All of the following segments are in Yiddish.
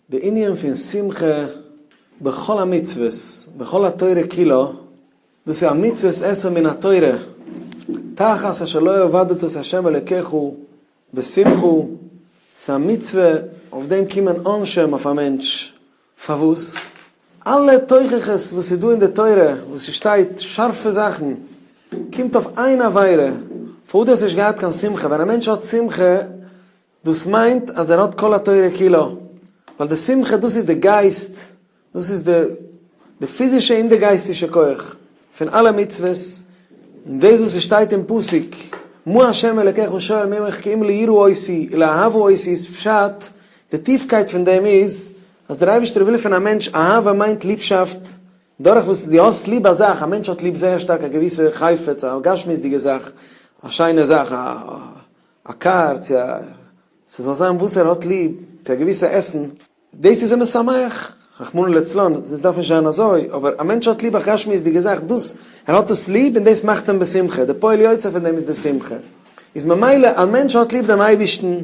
די ענין פון שמחה בכל המצוות, בכל התורה כולה, דאס איז א מצוות עשה מן התורה, תחת אשר לא עבדת את ה' אלוקיך בשמחה, ס'איז א מצוה, אויף דעם קומען עונשים אויף א מענטש, פארוואס? אלע תוכחות וואס איז דא אין די תורה, וואס ס'שטייט שארפע זאכן, קומט אויף איין עבירה, פארוואס דו האסט נישט געהאט קיין שמחה, ווען א מענטש האט שמחה, דאס מיינט אז ער האט כל התורה כולה, ווייל די שמחה דאס איז די גייסט, דאס איז די די פיזישע און די גייסטישע כח פון אלע מצוות, און דאס וואס עס שטייט אין פסוק מה ה' אלקיך שואל מעמך כי אם ליראה אותי ולאהבה אותי איז פשט, די טיפקייט פון דעם איז אז דער אייבערשטער וויל פון א מענטש, אהבה מיינט ליבשאפט, דורך וואס דו האסט ליב א זאך, א מענטש האט ליב זייער שטארק א געוויסע חפץ, א גשמיות'דיגע זאך, א שיינע זאך, א א קאר, צו א, ס'זאל זיין וואס ער האט ליב, צו א געוויסע עסן, דאס איז אים משמח, רחמנא לצלן, עס דארף נישט זיין אזוי, אבער א מענטש האט ליב א גשמיות'דיגע זאך, דאס, ער האט עס ליב און דאס מאכט אים בשמחה, די פועל יוצא פון דעם איז די שמחה. איז ממילא א מענטש האט ליב דעם אייבערשטן,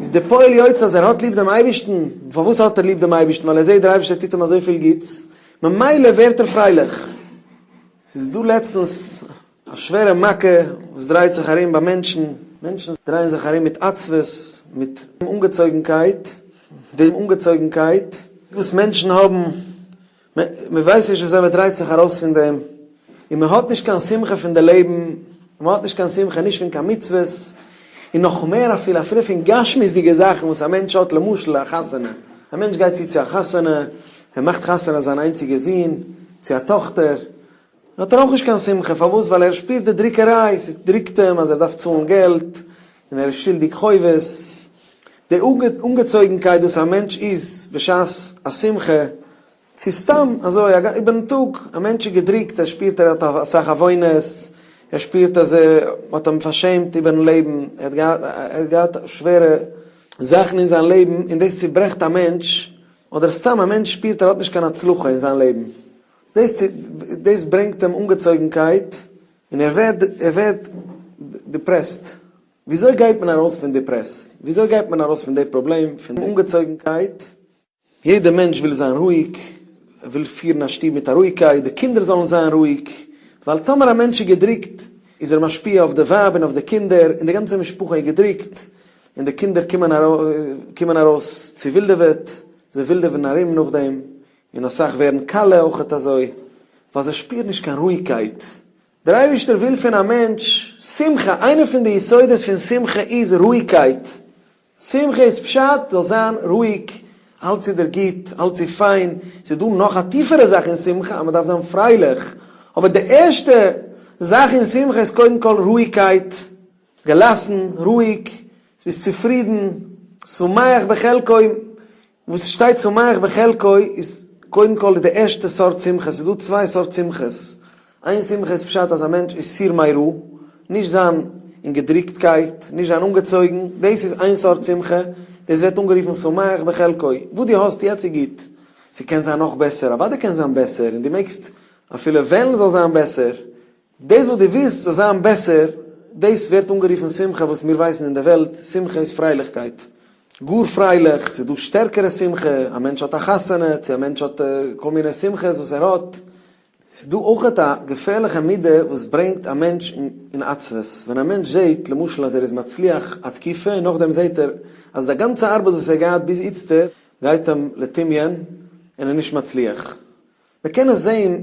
איז די פועל יוצא אז ער האט ליב דעם אייבערשטן, פארוואס האט ער ליב דעם אייבערשטן? ווייל ער זעט דער אייבערשטער טוט אים אזויפיל גוטס, ממילא ווערט ער פרייליך. ס'איז דא לעצטנס א שווערע מכה וואס דרייט זיך ארום ביי מענטשן, מענטשן דרייען זיך ארום מיט עצבות, מיט אנגעצויגנקייט, די אנגעצויגנקייט וואס מענטשן האבן, מען ווייסט נישט וויאזוי מען דרייט זיך ארויס פון דעם, און מען האט נישט קיין שמחה פון די לעבן, מען האט נישט קיין שמחה נישט פון קיין מצוות, און נאך מער אפילו, אפילו פון גשמיות'דיגע זאכן וואס א מענטש האט, למשל א חתונה, א מענטש גייט צו צו א חתונה, ער מאכט חתונה זיין איינציגע זון, צו א טאכטער, האט ער אויך נישט קיין שמחה, פארוואס? ווייל ער שפירט די דריקעריי, ס'דריקט אים אז ער דארף צאלן געלט, און ער איז שולדיג חובות. די אנגעצויגנקייט וואס א מענטש איז בשעת א שמחה, צו סתם אזוי איבערן טאג, א מענטש איז געדריקט, ער שפירט ער האט אסאך עוונות, ער שפירט אז מ'האט אים פארשעמט איבערן לעבן, ער האט געהאט שווערע זאכן אין זיין לעבן, און דאס צוברעכט א מענטש, אדער סתם א מענטש שפירט ער האט נישט קיין הצלחה אין זיין לעבן, דאס דאס ברענגט אים אנגעצויגנקייט און ער ווערט ער ווערט depressed. וויאזוי גייט מען ארויס פון depress? וויאזוי גייט מען ארויס פון די פראבלעם פון אנגעצויגנקייט? יעדער מענטש וויל זיין רואיג, ער וויל פירן א שטוב מיט א רואיגקייט, די קינדער זאלן זיין רואיג, ווייל טאמער א מענטש איז געדריקט איז ער משפיע אויף די ווייב און אויף די קינדער, און די גאנצע משפחה איז געדריקט, און די קינדער קומען ארויס צעווילדעוועט, זיי ווילדעווען ארום נאכדעם, און אסאך ווערן קאלע אויכעט אזוי, ווייל זיי שפירן נישט קיין רואיגקייט. דער אייבערשטער וויל פון א מענטש שמחה, איינע פון די יסודות פון שמחה איז רואיגקייט. שמחה איז פשט זאלסט זיין רואיג, אלץ איז דיר גוט, אלץ איז פיין. ס'איז דא נאך א טיפערע זאך אין שמחה, אז מ'דארף זיין פרייליך, אבער די ערשטע זאך אין שמחה איז קודם כל רואיגקייט, געלאסן, רואיג, ביסט צופרידן, שמח בחלקו, וואס שטייט שמח בחלקו איז קודם כל איז די ערשטע סארט שמחה, ס'איז דא צוויי סארט שמחות, איין שמחה איז פשט אז א מענטש איז סור מרע, נישט זיין אין געדריקטקייט, נישט זיין אנגעצויגן, דאס איז איין סארט שמחה, דאס ווערט אנגערופן שמח בחלקו, וואס דו האסט יעצט איז גוט, ס'קען זיין נאך בעסער, אוודאי קען זיין בעסער, און דו מעגסט אפילו וועלן זאל זיין בעסער, דאס וואס דו ווילסט זאל זיין בעסער, דאס ווערט אנגערופן שמחה וואס מיר ווייסן אין די וועלט, שמחה איז פרייליכקייט, גאר פרייליך, ס'איז דא שטערקערע שמחה, א מענטש האט א חתונה, צו א מענטש האט כל מיני שמחות וואס ער האט, ס'איז דא אויכעט א געפערליכע מידה וואס ברענגט א מענטש אין עצבות, ווען א מענטש זעט למשל אז ער איז מצליח א תקופה און נאכדעם זעט ער אז די גאנצע ארבעט וואס ער האט געהאט ביז איצטער גייט אים לטמיון און ער איז נישט מצליח, מען קען עס זעהן,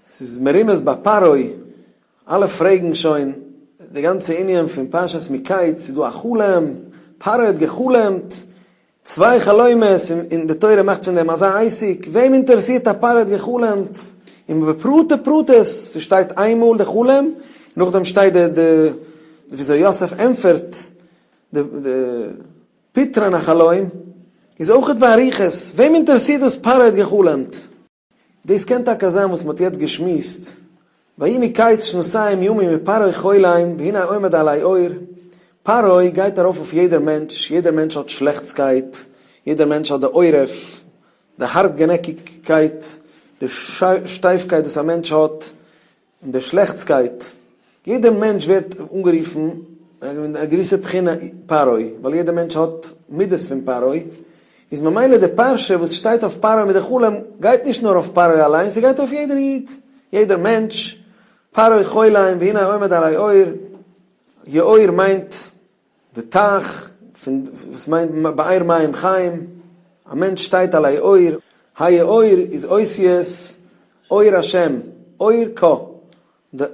ס'איז מרומז ביי פרעה, אלע פרעגן שוין די גאנצע ענין פון פרשת מקץ, ס'איז דא א חלום, פרעה האט גע'חלומ'ט צוויי חלומות און די תורה מאכט פון דעם אזא עסק, וועם אינטערעסירט אז פרעה האט גע'חלומ'ט, און בפרטי פרטות, ס'שטייט איינמאל די חלום, נאכדעם שטייט די די וויאזוי יוסף ענטפערט די די. פתרון החלום איז אויכעט באריכות, וועם אינטערעסירט וואס פרעה האט גע'חלומ'ט? דאס קען טאקע זיין וואס מ'האט יעצט געשמועסט, ויהי מקץ שנתיים ימים ופרעה חולם והנה עומד על היאור, פרעה גייט ארויף אויף יעדער מענטש, יעדער מענטש האט שלעכטסקייט, יעדער מענטש האט די עורף, די הארטגענעקיגקייט, די שטייפקייט וואס א מענטש האט, און די שלעכטסקייט, יעדער מענטש ווערט אנגערופן אין א געוויסע בחינה פרעה, ווייל יעדער מענטש האט מידות פון פרעה, און איז ממילא די פרשה וואס שטייט אויף פרעה מיט די חלום גייט נישט נאר אויף פרעה אליין, ס'גייט אויף יעדער איד, יעדער מענטש, פרעה חולם והנה עומד על היאור, יאור מיינט די טייך פון וואס מיינט באר מים חיים, א מענטש שטייט על היאור, היאור איז אותיות אור השם, אור קה, די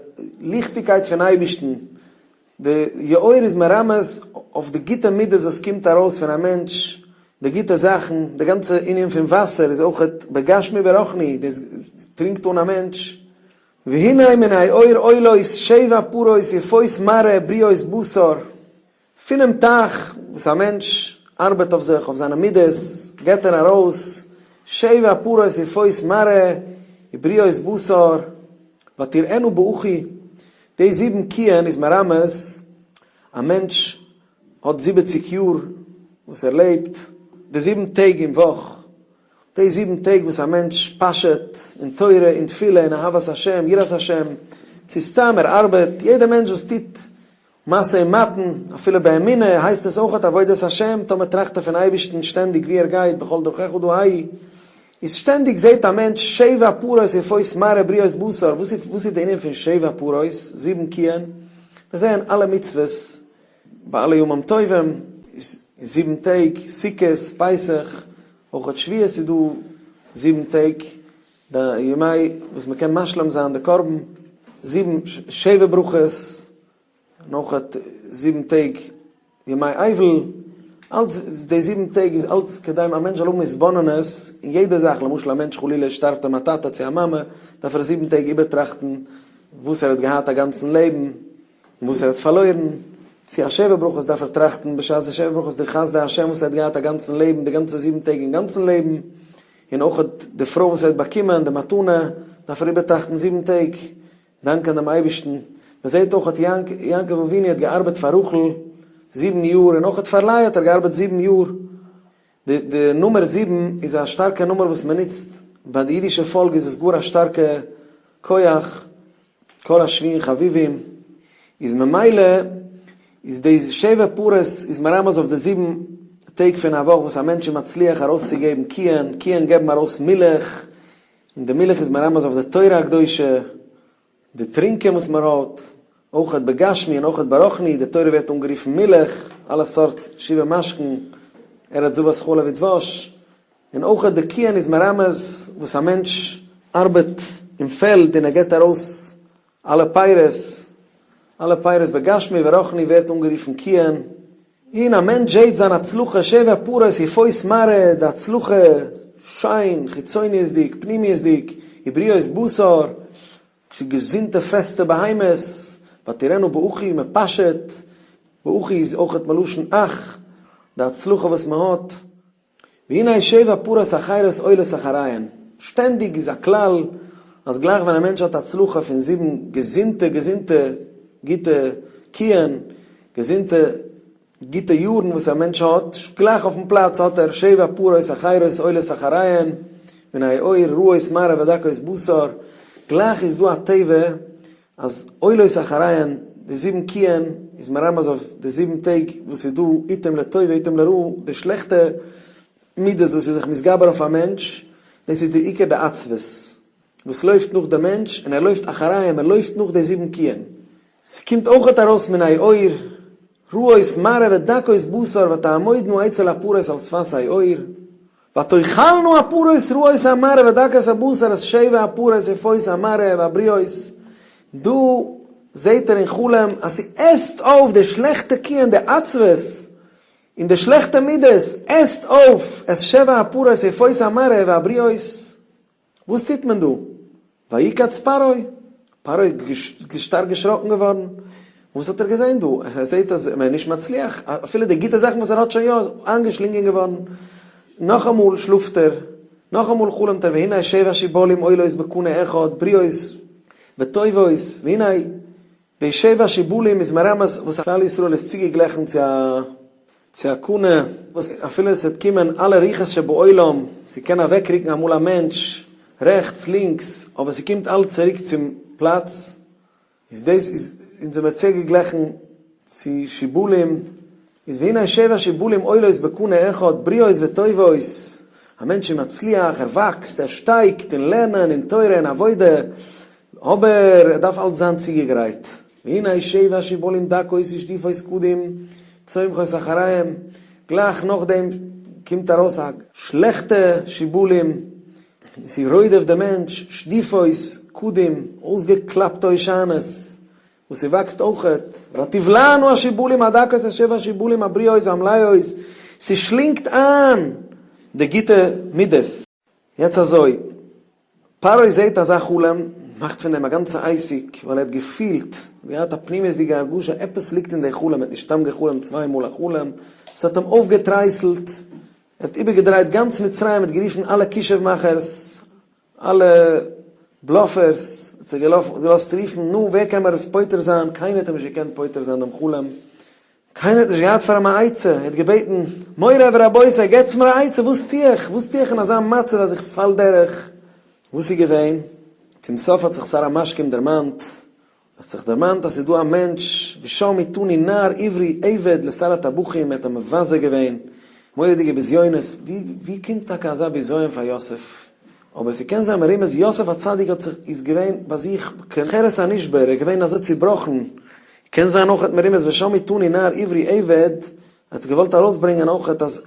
ליכטיגקייט פון אייבערשטן, די יאור איז מרמז אויף די גוטע מידות וואס קומט ארויס פון א מענטש, די גוטע זאכן, די גאנצע ענין פון וואסער איז אויכעט בגשמי ורוחני, דאס טרינקט אן א מענטש. והנה מן היאור עולות שבע פרות יפות מראה בריאות בשר, פונעם טייך וואס א מענטש ארבעט אויף זיך, אויף זיינע מידות, געבט ער ארויס שבע פרות יפות מראה ובריאות בשר, ותרעינה באחי, די זיבן קיען איז מרמז, א מענטש האט זיבעציג יאר וואס ער לעבט, די זיבן טעג אין וואך, די זיבן טעג וואס א מענטש פאשעט אין תורה אין תפילה אין אהבת השם יראת השם, צו סתם ער ארבעט, יעדער מענטש וואס טוט משא ומתן, אפילו באמונה, הייסט עס אויכעט עבודת השם, טאמער טראכט ער פון אייבערשטן שטענדיג ווי ער גייט בכל דרכיך דעהו, איז שטענדיג זעט א מענטש שבע פרות יפות מראה בריאות בשר, וואס איז וואס איז די ענין פון שבע פרות, זיבן קיען? מיר זעען אלע מצוות ביי אלע ימים טובים, איז זיבן טעג, סוכות, פסח, אויכעט שבועות איז דא זיבן טעג, די ימי וואס מען קען משלים זיין די קרבן, זיבן שבע ברכות, און אויך זיבן טעג ימי אבל, אלץ די זיבן טעג איז אלץ כדי א מענטש זאל האבן התבוננות אין יעדע זאך, למשל א מענטש חלילה שטארבט אים א טאטע צו א מאמע, דארף ער זיבן טעג איבערטראכטן וואס ער האט געהאט א גאנצן לעבן, און וואס ער האט פארלוירן, צו א שבע ברכות דארף ער טראכטן בשעת די שבע ברכות די חסדי השם וואס ער האט געהאט א גאנצן לעבן, די גאנצע זיבן טעג אין גאנצן לעבן, און אויך די פרוי וואס ער האט באקומען, די מתנה, דארף ער איבערטראכטן זיבן טעג. דאנקען דעם אייבערשטן, מען זעט אויך האט יעקב אבינו האט געארבעט פאר רחל זיבן יאר און אויך פאר לאה האט ער געארבעט זיבן יאר, די די נומער זיבן איז א שטארקע נומער וואס מען נוצט ביי די אידישע פאלק איז עס גאר א שטארקע כח, כל השבויים חביבים, איז ממילא איז די שבע פרות איז מרמז אויף די זיבן טעג פון א וואך וואס א מענטש איז מצליח ארויסצוגעבן קיען, קיען געבן ארויס מילך, און די מילך איז מרמז אויף די תורה הקדושה, די טרינקען וואס מען האט, אויכעט בגשמי און אויכעט ברוחני, די תורה ווערט אנגערופן מילך, אלע סארט שבעה משקן, ארץ זבת חלב ודבש, און אויכעט די קיען איז מרמז וואס א מענטש ארבעט אין פעלד און ער געבט ארויס אלע פירות, אלע פירות בגשמי ורוחני ווערט אנגערופן קיען, און א מענטש זעהט זיין הצלחה שבע פרות יפות מראה, די הצלחה, שיין, חיצוניות'דיג, פנימיות'דיג, ובריאות בשר, צו געזונטע פעסטע בהמות, ותרעינה באחי, מען פאשעט, באחי איז אויכעט מלשון אח, די הצלחה וואס מען האט. והנה שבע פרות אחרות עולות אחריהן, שטענדיג איז א כלל אז גלייך ווען א מענטש האט הצלחה פון זיבן געזונטע געזונטע גוטע קיען, געזונטע גוטע יארן וואס א מענטש האט, גלייך אויפן פלאץ האט ער שבע פרות אחרות עולות אחריהן, מן היאור רעות מראה ודקות בשר, גלייך איז דא א טבע אז עולות אחריהן, די זיבן קיען, איז מרמז אויף די זיבן טעג וואס איז דא עתים לטוב ועתים לרע, די שלעכטע מידות וואס איז זיך מתגבר אויף א מענטש, דאס איז די עיקר די עצבות וואס לויפט נאך די מענטש, און ער לויפט אחריהם, ער לויפט נאך די זיבן קיען. ס'קומט אויכעט ארויס מן היאור, רעות מראה ודקות בשר ותעמודנה אצל הפרות על שפת היאור. ותאכלנה הפרות רעות המראה ודקות הבשר את שבע הפרות יפות המראה והבריאות, דא זעהט ער אין חלום אז ס'עסט אויף די שלעכטע קיען די עצבות און די שלעכטע מידות עסט אויף את שבע הפרות יפות המראה והבריאות, וואס טוט מען דא? ויקץ פרעה, פרעה איז שטארק געשראקן געווארן, וואס האט ער געזען דא? ער זעט אז מען איז נישט מצליח, אפילו די גוטע זאכן וואס ער האט שוין יא איינגעשלינגען געווארן, נאכאמאל שלאפט ער, נאכאמאל חלומ'ט ער, והנה שבע שיבולים עולות בקנה אחד, בריאות וטובות, והנה די שבע שיבולים איז מרמז וואס כלל ישראל איז צוגעגליכן צו א צו א קנה, וואס אפילו עס וועט קומען אלע רוחות שבעולם, ס'קען אוועקרוקן אמאל א מענטש רעכטס לינקס, אבער ס'קומט אלץ צוריק צום פלאץ, איז דאס איז אונז זעמיר צוגעגליכן צו שיבולים. איז והנה שבע שיבולים עולות בקנה אחד בריאות וטובות, א מענטש איז מצליח, ער וואקסט, ער שטייגט אין לערנען, אין תורה, אין עבודה, אבער ער דארף אלץ זיין צוגעגרייט, והנה שבע שיבולים דקות ושדופות קדים צומחות אחריהם, גלייך נאכדעם קומט ארויס א שלעכטע שיבולים, און ס'רודפ'ט דעם מענטש, שדופות קדים, אויסגעקלאפטע הושענות, וואס ס'וואקסט אויכעט, ותבלענה השיבולים הדקות השבע השיבולים הבריאות והמלאות, ס'שלינגט איין די גוטע מידות. יעצט אזוי, פרעה זעהט אזא חלום, מאכט פון דעם א גאנצע עסק, ווייל ער האט געפילט, געהאט א פנימיות'דיגע הרגשה, עפעס ליגט אין די חלום, ער האט נישט סתם געחלומט צוויי מאל א חלום, ס'האט אים אויפגעטרייסלט, ער האט איבערגעדרייט גאנץ מצרים, ער האט גערופן אלע כישוף מאכערס, אלע בלאפערס, האט זיך געלאזט רופן, נו, ווער קען מיר עס פותר זיין? קיינער האט אים נישט געקענט פותר זיין דעם חלום, קיינער האט נישט געהאט פאר אים א עצה, ער האט געבעטן, מורי ורבותי, געטס מיר א עצה, וואס טו איך? וואס טו איך אין אזא מצב אז איך פאל דורך? וואס איז געווען? צום סוף האט זיך שר המשקים דערמאנט, האט זיך דערמאנט אז ס'איז דא א מענטש, ושם אתנו נער עברי עבד לשר הטבחים, ער האט אים מבזה געווען, מורא'דיגע בזיונות, ווי ווי קומט טאקע אזא בזיון פאר יוסף? אבער ס'קען זיין מרומז יוסף הצדיק האט זיך איז געווען ביי זיך כחרס הנשבר, ער איז געווען אזוי צובראכן, קען זיין אויך מרומז ושם אתנו נער עברי עבד, ער האט געוואלט ארויסברענגען אויך אז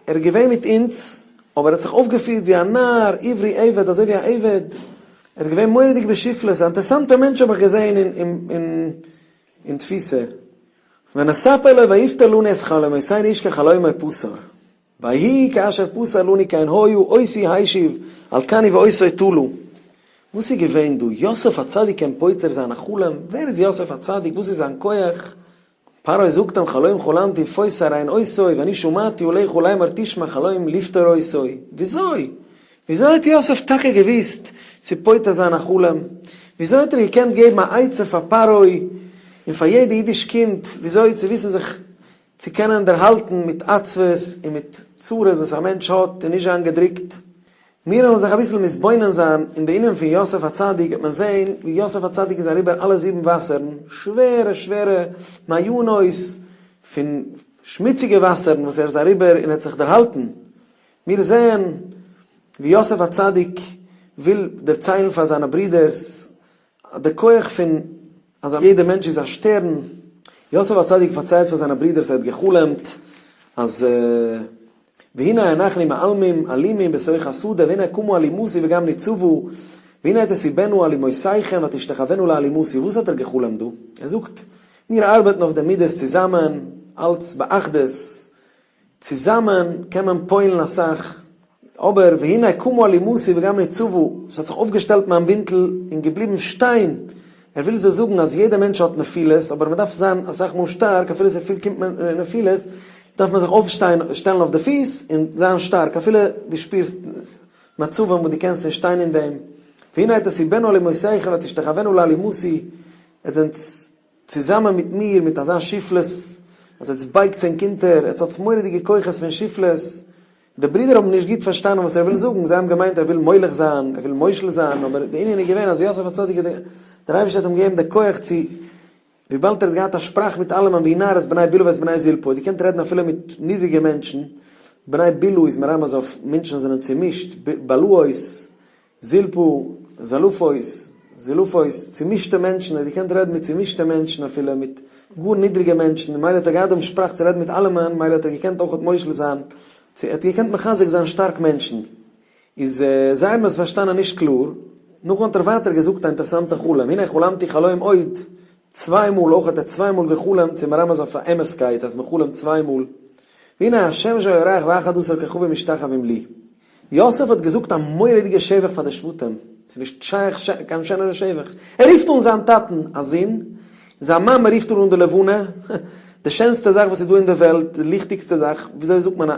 ער איז געווען מיט אונז, אבער ער האט זיך אויפגעפירט ווי א נער עברי עבד, אזוי ווי א עבד, ער איז געווען מורא'דיג בשפלות, א אינטערעסאנטע מענטש האב איך געזען אין תפיסה, ונספר לו ויפתר לנו את חלומותינו איש כחלומו פתר, ויהי כאשר פתר לנו כן היה אותי השיב על כני ואותו תלה. וואס איז געווען דא? יוסף הצדיק קען פותר זיין א חלום? ווער איז יוסף הצדיק? וואס איז זיין כח? פרעה זאגט אים חלום חלמתי פותר הן אותו ואני שמעתי עליך לאמר תשמע חלום לפתור אותו. וויאזוי? וויאזוי האט יוסף טאקע געוואוסט צו פותר זיין א חלום? וויאזוי האט ער געקענט געבן א עצה פאר פרעה און פאר יעדע אידיש קינד וויאזוי צו וויסן זיך צו קענען דערהאלטן מיט עצבות און מיט צרות וואס א מענטש האט און נישט זיין געדרוקט. מיר וועלן זיך אביסל מתבונן זיין אין די ענין פון יוסף הצדיק וועט מען זען ווי יוסף הצדיק איז אריבער אלע זיבן וואסערן, שווערע שווערע מעיינות פון שמוציגע וואסערן וואס ער איז אריבער און ער האט זיך דערהאלטן. מיר זעען ווי יוסף הצדיק וויל דערציילן פאר זיינע ברידערס די כח פון אז א יעדע מענטש איז א שטערן. יוסף הצדיק פארציילט פאר זיינע ברידערס ער האט גע'חלומ'ט אז והנה אנחנו מאלמים אלימים בתוך השדה והנה קמו אלימתי וגם נצבו והנה תסיבנו אלימותיכם ותשתחוונו לאלימתי וואס האט ער גע'חלומ'ט דא? ער זאגט מיר ארבעטן אויף די מידות צוזאמען אלץ באחדות צוזאמען קען מען פועל'ן אסאך, אבער והנה קמו אלומתי וגם נצבו, עס האט זיך אויפגעשטעלט מיין בינטל און געבליבן שטיין, ער וויל זיי זאגן אז יעדער מענטש האט נפילות, אבער מען דארף זיין אסאך מאל שטארק, אפילו ס'פיל קומט מען נפילות, דארף מען זיך אויפשטיין, שטעלן אויף די פיס און זיין שטארק, אפילו דו שפירסט מצבים וואס דו קענסט נישט שטיין אין דעם, והנה תסיבנו אלומותיכם ותשתחוונו לאלומתי, עטס זענטס צוזאמען מיט מיר מיט אזא שפלות, אז עטס בייגטס ענק אונטער, עטס האטס מורא'דיגע כוחות פון שפלות. די ברידער האבן נישט גוט פארשטאנען וואס ער וויל זאגן, זיי האבן געמיינט ער וויל מולך זיין, ער וויל מושל זיין, אבער די ענין איז געווען אז יוסף הצדיק האט, דער אייבערשטער האט אים געגעבן די כח צו, וויבאלד ער האט געהאט א שפראך מיט אלעמען וינער את בני בלהה ואת בני זלפה, האט געקענט רעדן אפילו מיט נידריגע מענטשן, בני בלהה איז מרמז אויף מענטשן וואס זענען צומישט, בלהות, זלפה, זלפות, זלפות, צומישטע מענטשן, ער האט געקענט רעדן מיט צומישטע מענטשן אפילו מיט גאר נידריגע מענטשן, מילא האט ער געהאט דעם שפראך צו רעדן מיט אלעמען, מילא האט ער געקענט אויך מושל זיין, צו ער האט געקענט מחזק זיין שטארק מענטשן. איז זיי האבן עס פארשטאנען נישט קלאר, נאכדעם האט ער ווייטער געזאגט א אינטערעסאנטע חלום, הנה חלמתי חלום עוד, צוויי מאל, אויך האט ער צוויי מאל געחלומט, צו מרמז אויף א אמת'קייט אז מ'חלומט צוויי מאל, והנה השמש והירח ואחד עשר כוכבים משתחווים לי. יוסף האט געזאגט א מורא'דיגע שבח פאר די שבטים, ס'איז נישט שייך קיין שענערע שבח, ער רופט אן זיין טאטן א זון, זיין מאמע רופט ער אן די לבנה, די שענסטע זאך וואס איז דא אין די וועלט, די ליכטיגסטע זאך, וויאזוי זאגט מען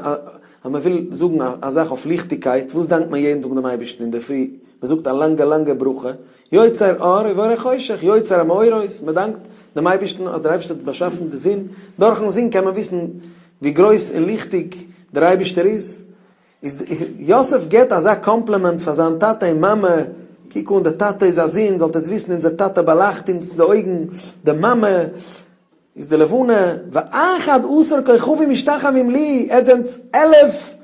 אז מען וויל זאגן א זאך אויף ליכטיגקייט, וואס דאנקט מען יעדן טאג דעם אייבערשטן אינדערפרי, מען זאגט א לאנגע לאנגע ברכה, יוצר אור ובורא חושך, יוצר המאורות, מען דאנקט דעם אייבערשטן אז דער אייבערשטער האט באשאפן די זון, דורכן זון קען מען וויסן ווי גרויס און ליכטיג דער אייבערשטער איז, איז יוסף געט אזא קאמפלימענט פאר זיין טאטע און מאמע, קוק אן די טאטע איז א זון, זאלט עטס וויסן אונזער טאטע באלייכט אונז די אויגן, די מאמע. איז די לבנה, ואחד עשר כוכבים משתחווים לי, עטס זענטס 11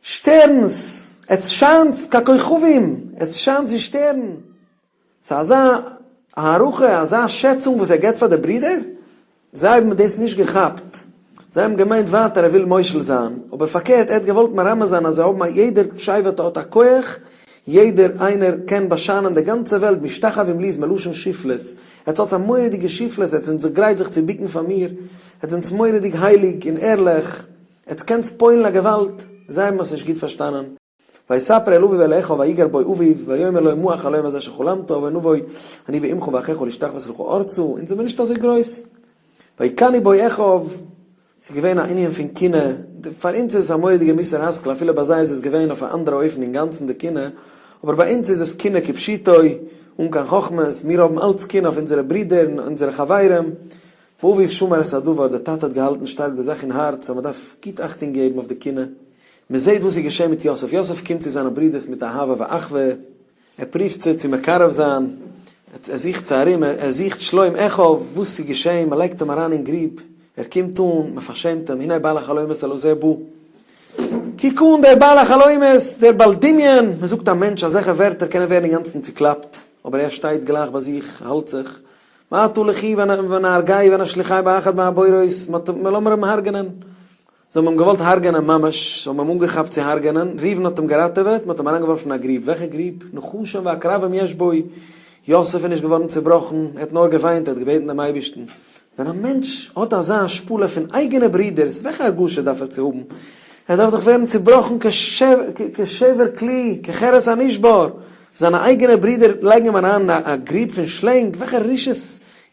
שטערנס, עטס שיינטס ככוכבים, עטס שיינטס ווי שטערן. ס'איז אזא הערכה, אזא שעצונג וואס ער געבט פאר די ברידער, זיי האבן דאס נישט געכאפט, זיי האבן געמיינט ווייטער ער וויל מושל זיין, אבער פארקערט ער האט געוואלט מרמז זיין אז זיי האבן א יעדער שבט האט א כח, יעדער איינער קען באשיינען די גאנצע וועלט, משתחווים לי איז מלשון שפלות, עטס האטס א מורא'דיגע שפלות, עטס זענטס גרייט זיך צו בוקן פאר מיר, עטס זענטס מורא'דיג הייליג און ערליך, עטס קענטס פועל'ן א געוואלד, זיי האבן עס נישט גוט פארשטאנען. ויספר אל אביו ואל אחיו ויגר בו אביו ויאמר לו מה החלום הזה שחלמת ונבוא אני ואמך ואחיך להשתחוות לך ארצה, אונז זעמיר נישט אזוי גרויס. ויקנאו בו אחיו, ס'איז געווען א ענין פון קנאה, פאר אונז איז עס א מורא'דיגע מוסר השכל אפילו ביי זיי איז עס געווען אויף א אנדערע אופן אינגאנצן די קנאה, אבער ביי אונז איז עס קנאה כפשוטו, אן קיין חכמות, מיר האבן אלץ קנאה אויף אונזערע ברידער און אונזערע חברים, ואביו שמר את הדבר, דער טאטע האט געהאלטן שטארק די זאך אין הארץ אז מען דארף גוט אכטונג געבן אויף די קנאה. מען זעט וואס איז געשען מיט יוסף, יוסף קומט צו זיינע ברידערס מיט אהבה ואחווה, ער פריווט זיי צו מקרב זיין, ער זוכט זיי ארום, ער זוכט שלום אחיו, וואס איז געשען, מען לייגט אים אריין אין גריב, ער קומט אן, מען פארשעמט אים, הנה בעל החלומות הלזה בא. קוק אן דער בעל החלומות, דער בעל דמיון, מען זאגט א מענטש אזעלכע ווערטער קען ער ווערן אינגאנצן צוקלאפט, אבער ער שטייט גלייך ביי זיך, האלט זיך, מעתה לכי ונהרגהו ונשליכהו באחד מהבורות, לאמיר אים הרג'נען. זיי האבן אים געוואלט הרג'נען ממש, זיי האבן אים אנגעכאפט צו הרג'נען, ראובן האט אים געראטעוועט, מען האט אים אריינגעווארפן אין א גריב, וועלכע גריב? נחשים ועקרבים יש בו, יוסף איז נישט געווארן צובראכן, ער האט נאר געוויינט, ער האט געבעטן דעם אייבערשטן. ווען א מענטש האט אזא השפלה פון אייגענע ברידערס, וועלכע הרגשה דארף ער צו האבן? ער דארף דאך ווערן צובראכן כשבר כלי, כחרס הנשבר, זיינע אייגענע ברידער לייגן אים אריין אין א גריב פון שלענג, וועלכע רשעות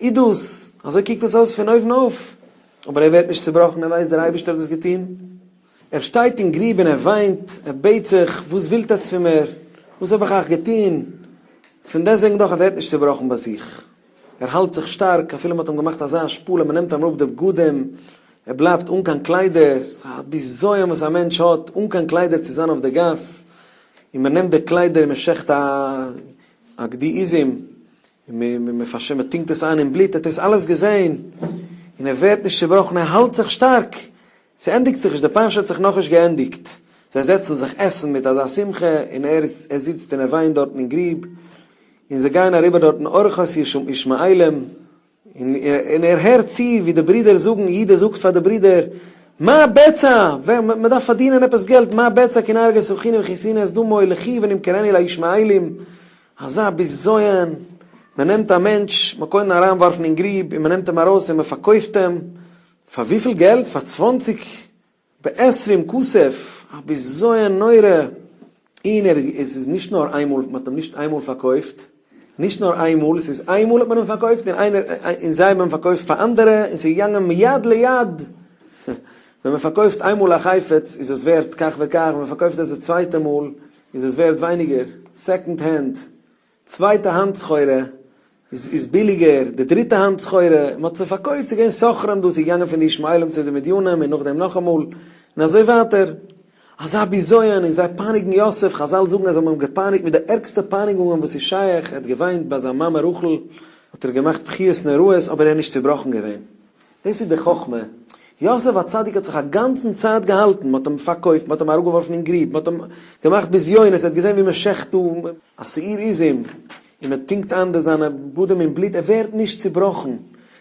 איז דאס? אזוי קוקט עס אויס פון אויבן אויף. אבער ער ווערט נישט צובראכן, ער ווייסט דער אייבערשטער האט דאס געטון. ער שטייט אין גריב און ער וויינט, ער בעט זיך, וואס ווילט עטץ פון מיר? וואס האב איך אייך געטון? פון דעסטוועגן דאך, ער ווערט נישט צובראכן ביי זיך. ער האלט זיך שטארק, אפילו מען האט אים געמאכט אזא השפלה, מען נעמט אים אראפ די בגדים, ער בלייבט אן קיין קליידער, ס'איז א בזיון וואס א מענטש האט, אן קיין קליידער צו זיין אויף די גאס, און מען נעמט די קליידער און מען שעכט א גדי עזים, און מען פארשעמט, מען טונקט עס איין אין בלוט, ער האט דאס אלעס געזען, און ער ווערט נישט צובראכן, ער האלט זיך שטארק, ס'ענדיגט זיך נישט, די פרשה האט זיך נאכנישט געענדיגט, זיי זעצן זיך עסן מיט אזא שמחה, און ער איז, ער זיצט און ער וויינט דארטן אין גריב, און זיי גייען אריבער דארטן אורחות ישמעאלים, און ער הערט צו ווי די ברידער זאגן, יהודה זאגט פאר די ברידער, מה בצע, מען דארף פארדינען עפעס געלט, מה בצע כי נהרג את אחינו וכיסינו את דמו, לכו ונמכרנו לישמעאלים, אזא בזיון, מען נעמט א מענטש, מען קען אים אריינווארפן אין גריב, און מען נעמט אים ארויס און מען פארקויפט אים, פאר וויפיל געלט? פאר צוואנציג בעשרים כסף, א בזיון נורא, און ער עס איז נישט נאר איינמאל, מען האט אים נישט איינמאל פארקויפט, נישט נאר איינמאל, עס איז איינמאל האט מען אים פארקויפט און איינער און זיי האבן אים פארקויפט פאר אנדערע, און ס'איז געגאנגען מיד ליד, ווען מען פארקויפט איינמאל א חפץ איז עס ווערט כך וכך, ווען מען פארקויפט עס די צווייטע מאל איז עס ווערט ווייניגער, second hand, צווייטע האנט סחורה איז ביליגער, די דריטע האנט סחורה, מען האט זיי פארקויפט, ס'איז געווען סוחרים דא, ס'איז געגאנגען פון די ישמעאלים צו די מדינים און נאכדעם נאכאמאל, און אזוי ווייטער. אזא בזיון, און זיי פייניגן יוסף, חזל זאגן אז זיי האבן אים געפייניגט מיט די ערגסטע פייניגונגען וואס איז שייך, ער האט געוויינט ביי זיין מאמע רחל, האט ער געמאכט בכיות נוראות, אבער ער איז נישט צובראכן געווען. דאס איז די חכמה. יוסף הצדיק האט זיך א גאנצן צייט געהאלטן, מען האט אים פארקויפט, מען האט אים אראפגעווארפן אין גריב, מען האט אים געמאכט בזיונות, ער האט געזען ווי מען שעכט דא א שעיר עזים, און מען טונקט איין די זיינע בגדים אין בלוט, ער ווערט נישט צובראכן,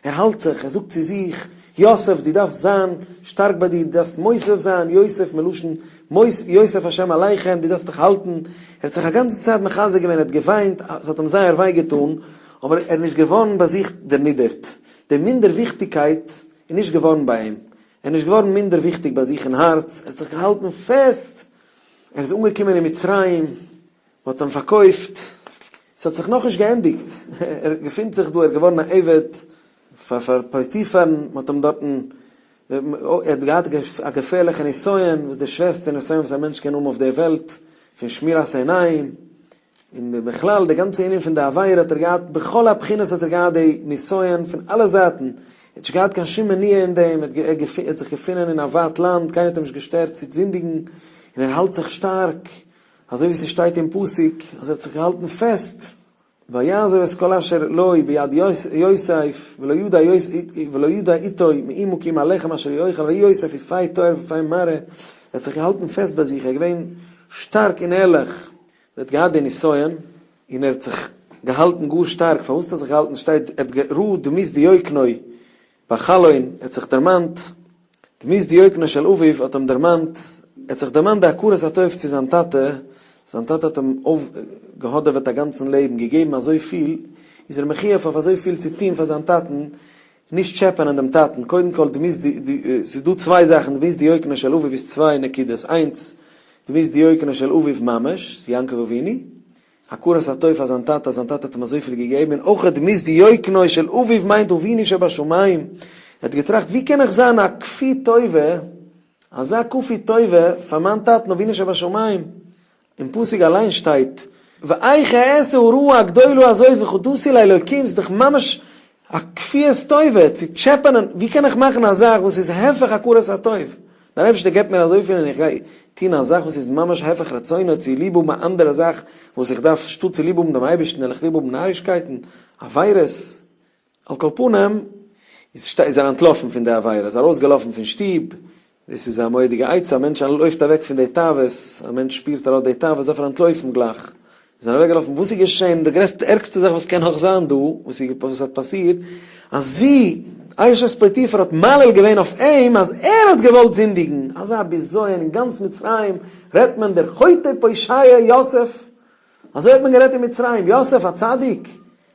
ער האלט זיך, ער זאגט צו זיך, יוסף דו דארפסט זיין שטארק ביי דיר, דו דארפסט מוסיף זיין, יוסף מלשון מוס יוסף השם עליכם, דו דארפסט דיך האלטן, ער האט זיך א גאנצן צייט מחזק געווען, ער האט געוויינט, עס האט אים זייער וויי געטאן, אבער ער איז נישט געווארן ביי זיך דערנידערט. די מינדערוויכטיגקייט איז נישט געווארן ביי אים, ער איז נישט געווארן מינדערוויכטיג ביי זיך אין הארץ, ער האט זיך געהאלטן פעסט, ער איז אנגעקומען אין מצרים, מען האט אים פארקויפט, עס האט זיך נאכנישט געענדיגט, ער געפינט זיך דא, ער איז געווארן א עבד פאר פאר פוטיפר'ן, מען האט אים דארטן, ער האט געהאט א געפערליכע נסיון, וואס די שווערסטע נסיון וואס א מענטש קען האבן אויף דער וועלט, פון שמירת עיניים, און בכלל די גאנצע ענין פון די עבירה האט ער געהאט בכל הבחינות האט ער געהאט די נסיון פון אלע זייטן, ער האט נישט געהאט קיין שום מניעה אין דעם, ער האט זיך געפונען אין א ווייט לאנד, קיינער האט אים נישט געשטערט צו זינדיגן, און ער האלט זיך שטארק, אזוי ווי ס'שטייט אין פסוק אז ער האט זיך געהאלטן פעסט. ויעזוב את כל אשר לו ביד יוסף ולא ידע ולא ידע איתו מאומה כי אם הלחם אשר יאכל ויהי יוסף יפה תואר ויפה מראה, ער האט זיך געהאלטן פעסט ביי זיך, ער איז געווען שטארק און ערליך, ער האט געהאט די נסיון, און ער האט זיך געהאלטן גאר שטארק, פארוואס האט ער זיך געהאלטן שטארק, ער האט ראה דמות דיוקנו בחלון, ער האט זיך דערמאנט, דמות דיוקנו של אביו האט אים דערמאנט, ער האט זיך דערמאנט די הכרת הטוב צו זיין טאטע, זיין טאטע האט אים אויפגעהאדעוועט א גאנצן לעבן, געגעבן אזויפיל, איז ער מחויב אויף אזויפיל צו טון פאר זיין טאטן, נישט טשעפענען דעם טאטן, קודם כל דמות די, ס'איז דא צוויי זאכן, דמות דיוקנו של אביו איז צוויי נקודות, איינס, דמות דיוקנו של אביו ממש, ס'איז יעקב אבינו, הכרת הטוב פאר זיין טאטע אז זיין טאטע האט אים אזויפיל געגעבן, און אויך דמות דיוקנו של אביו מיינט אבינו שבשמים, ער האט געטראכט ווי קען איך זיין א כפוי טובה, אזא כפוי טובה פאר מיין טאטן אבינו שבשמים, אין פסוק אליין שטייט ואיך אעשה הרעה הגדולה הזאת וחטאתי לאלוקים, ס'איז דאך ממש א כפיית טובה צו טשעפענען, ווי קען איך מאכן א זאך וואס איז הפך הכרת הטוב? דער אייבערשטער געבט מיר אזויפיל און איך גיי טון א זאך וואס איז ממש הפך רצונו צו ליב האבן א אנדערע זאך וואס איך דארף, שטאט צו ליב האבן דעם אייבערשטן וועל איך ליב האבן נארישקייטן, עבירות. על כל פנים, איז ער אנטלאפן פון די עבירה, איז ארויסגעלאפן פון שטוב, דאס איז א מורא'דיגע עצה, א מענטש לויפט אוועק פון די תאוות, א מענטש שפירט ער האט די תאוות דארף ער אנטלויפן גלייך, איז ער אוועקגעלאפן, וואס איז געשען, די גרעסטע ערגסטע זאך וואס קען נאך זיין דא, וואס איז וואס האט פאסירט, אז זי, אשת פוטיפר האט מעליל געווען אויף אים אז ער האט געוואלט זינדיגן, אזא בזיון, אין גאנץ מצרים רעדט מען דער חוטא פושע יוסף, אזוי האט מען גערעדט אין מצרים, יוסף הצדיק,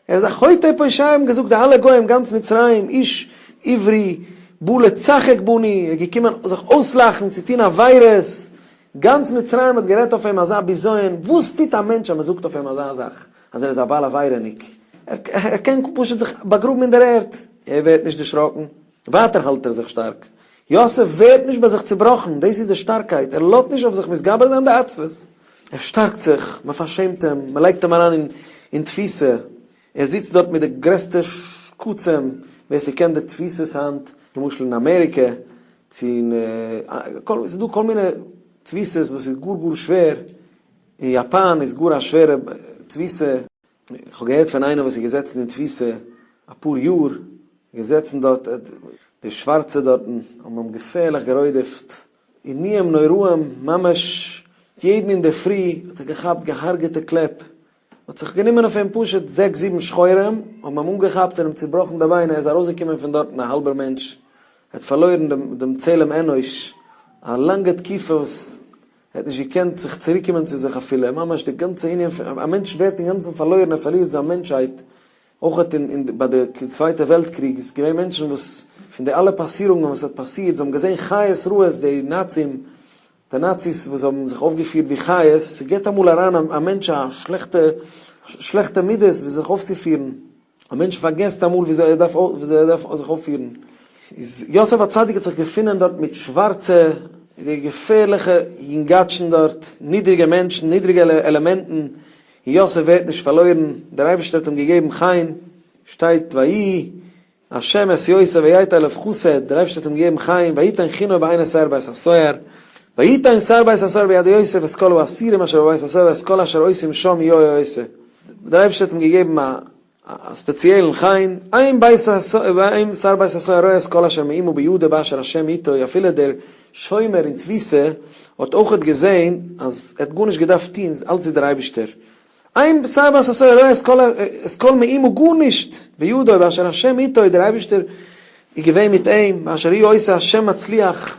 ער איז א חוטא פושע האבן געזאגט די אלע גוים גאנץ מצרים, איש עברי בא לצחק בנו, ער איז געקומען זיך אויסלאכן, צו טון עבירות, גאנץ מצרים האט גערעדט אויף אים אזא בזיון, וואס טוט א מענטש אז מען זאגט אויף אים אזא זאך, אז ער איז א בעל עבירה'ניק, ער קען פשוט זיך באגראבן אין דער ערד, ער ווערט נישט דערשראקן, ווייטער האלט ער זיך שטארק, יוסף ווערט נישט ביי זיך צובראכן, דאס איז די שטארקייט, ער לאזט נישט אויף זיך מתגבר זיין די עצבות, ער שטארקט זיך, מען פארשעמט אים, מען לייגט אים אריין אין תפיסה, ער זיצט דארט מיט די גרעסטע שקצים, ווער ס'קען די תפיסות היינט, למשל אין אמעריקע, צו אין, ס'איז דא כל מיני תפיסות וואס איז גאר גאר שווער, אין יאפאן איז גאר א שווערע תפיסה, איך האב געהערט פון איינער וואס איז געזעצן אין תפיסה אפאר יאר, געזעצן דארט, די שווארצע דארטן האבן אים געפערליך גערודפ'ט, עינויים נוראים, ממש יעדן אינדערפרי האט ער געכאפט געהארגעטע קלעפ, מ'האט זיך גענומען אויף אים פשוט זעקס זיבן שחורים האבן אים אנגעכאפט און אים צובראכן די ביינער, ער איז ארויסגעקומען פון דארטן א האלבער מענטש, ער האט פארלוירן דעם צלם אנוש, א לאנגע תקופה וואס ער האט נישט געקענט זיך צוריקקומען צו זיך אפילו, ממש די גאנצע ענין פון א מענטש ווערט אינגאנצן פארלוירן, ער פארלירט זיין מענטשהייט, אויך אין אין ביי די צווייטע וועלט קריג איז געווען מענטשן וואס פון די אלע פאסירונגען וואס האט פאסירט זיי האבן געזען חיות רעות די נאצים די נאציס וואס האבן זיך אויפגעפירט ווי חיות, ס'געט אמאל אריין א מענטש א שלעכטע שלעכטע מידות ווי זיך אויפצופירן. א מענטש פארגעסט אמאל וויאזוי ער דארף וויאזוי ער דארף זיך אויפפירן. איז יוסף הצדיק האט זיך געפונען דארט מיט שווארצע, די געפערליכע יונגאטשן דארט, נידריגע מענטשן, נידריגע עלעמענטן, און יוסף ווערט נישט פארלוירן, דער אייבערשטער האט אים געגעבן חן, שטייט ויהי השם את יוסף ויתן אליו חסד, דער אייבערשטער האט אים געגעבן חן, ויתן חנו בעיני שר בית הסוהר, ויתן שר בית הסוהר ביד יוסף את כל האסירים אשר בבית הסוהר ואת כל אשר עושים שם יהיו עושה. דער אייבערשטער האט אים געגעבן א ספעציעלן חן, אין בית אין שר בית הסוהר רואה את כל אשר מאומה בידו באשר השם איתו, אפילו דער שומר אין תפיסה האט אויכעט געזען אז ער האט גארנישט געדארפט טון, אלץ איז דער אייבערשטער, אין שר בית הסוהר רואה את כל מאומה גארנישט בידו באשר השם איתו, דער אייבערשטער איז געווען מיט אים, באשר הוא עושה השם מצליח.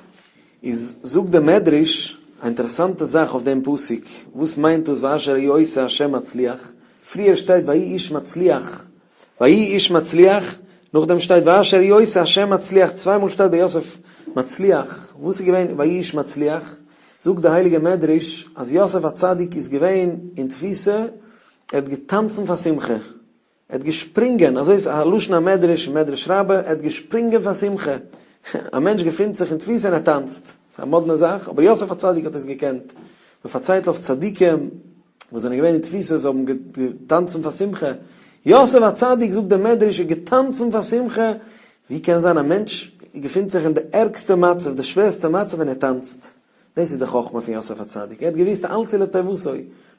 איז זאגט דער מדרש א אינטערעסאנטע זאך אויף דעם פסוק, וואס מיינט דאס ואשר הוא עושה השם מצליח, פריער שטייט ויהי איש מצליח, ויהי איש מצליח, נאכדעם שטייט ואשר הוא עושה השם מצליח, צוויי מאל שטייט ביי יוסף מצליח, וואס איז געווען ויהי איש מצליח? זאגט די הייליגע מדרש אז יוסף הצדיק איז געווען אין תפיסה, ער האט געטאנצן פאר שמחה, ער האט געשפרינגען, אזוי איז א לשון המדרש אין מדרש רבה, ער האט געשפרינגען פאר שמחה. א מענטש געפינט זיך אין תפיסה און ער טאנצט. ס'איז א מאדנע זאך, אבער יוסף הצדיק האט עס געקענט. מען פארציילט אויף צדיקים וואס זענען געווען אין תפיסה, זיי האבן געטאנצן פאר שמחה. יוסף הצדיק, זאגט דער מדרש, איז געטאנצן פאר שמחה. ווי קען זיין א מענטש געפינט זיך אין די ערגסטע מצב, די שווערסטע מצב און ער טאנצט? דאס איז די חכמה פון יוסף הצדיק, ער האט געוואוסט אלץ איז לטובתו,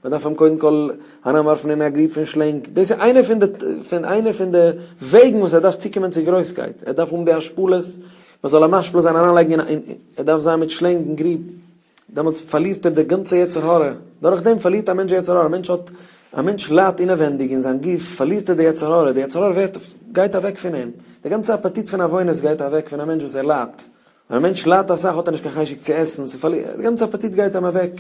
מען דארף אים קודם כל אריינווארפן אין א גריב פון שלענג, דאס איז איינע פון די פון איינע פון די וועגן וואס ער דארף צוקומען צו גרויסקייט, ער דארף האבן די השפלות, מען זאל אים משפיל זיין אריינלייגן אין ער דארף זיין מיט שלענג אין גריב, דעמאלטס פארלירט ער די גאנצע יצר הרע, דורך דעם פארלירט א מענטש די יצר הרע, א מענטש האט א מענטש ליידט אינעווענדיג אין זיין גוף פארלירט ער די יצר הרע, די יצר הרע ווערט גייט אוועק פון אים, די גאנצע אפעטיט פון עוונות גייט אוועק פון א מענטש וואס ער ליידט, ווען א מענטש ליידט אסאך האט ער נישט קיין חשק צו עסן, ס'פארלירט, די גאנצע אפעטיט גייט אים אוועק,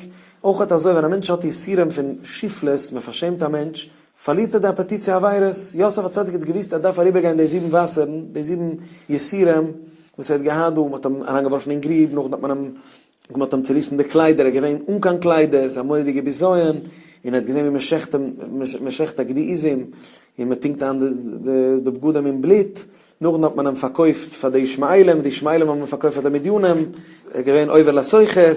אויך אזוי ווען א מענטש האט יסורים פון שפלות, מען פארשעמט א מענטש, פארלירט ער די אפעטיט צו עבירות, יוסף הצדיק האט געוואוסט ער דארף אריבערגיין די זיבן וואסערן, די זיבן יסורים וואס ער האט געהאט דא, מען האט אים אריינגעווארפן אין גריב, נאכדעם האט מען אים מען האט אים צוריסן די קליידער, ער איז געווען אן קיין קליידער, ס'איז א מורא'דיגע בזיון, און ער האט געזען ווי מען שעכט אים, מען שעכט א גדי עזים, און מען טונקט איין די בגדים אין בלוט, נאכדעם האט מען אים פארקויפט פאר די ישמעאלים, די ישמעאלים האבן אים פארקויפט פאר די מדינים, ער איז געווען עובר לסוחר,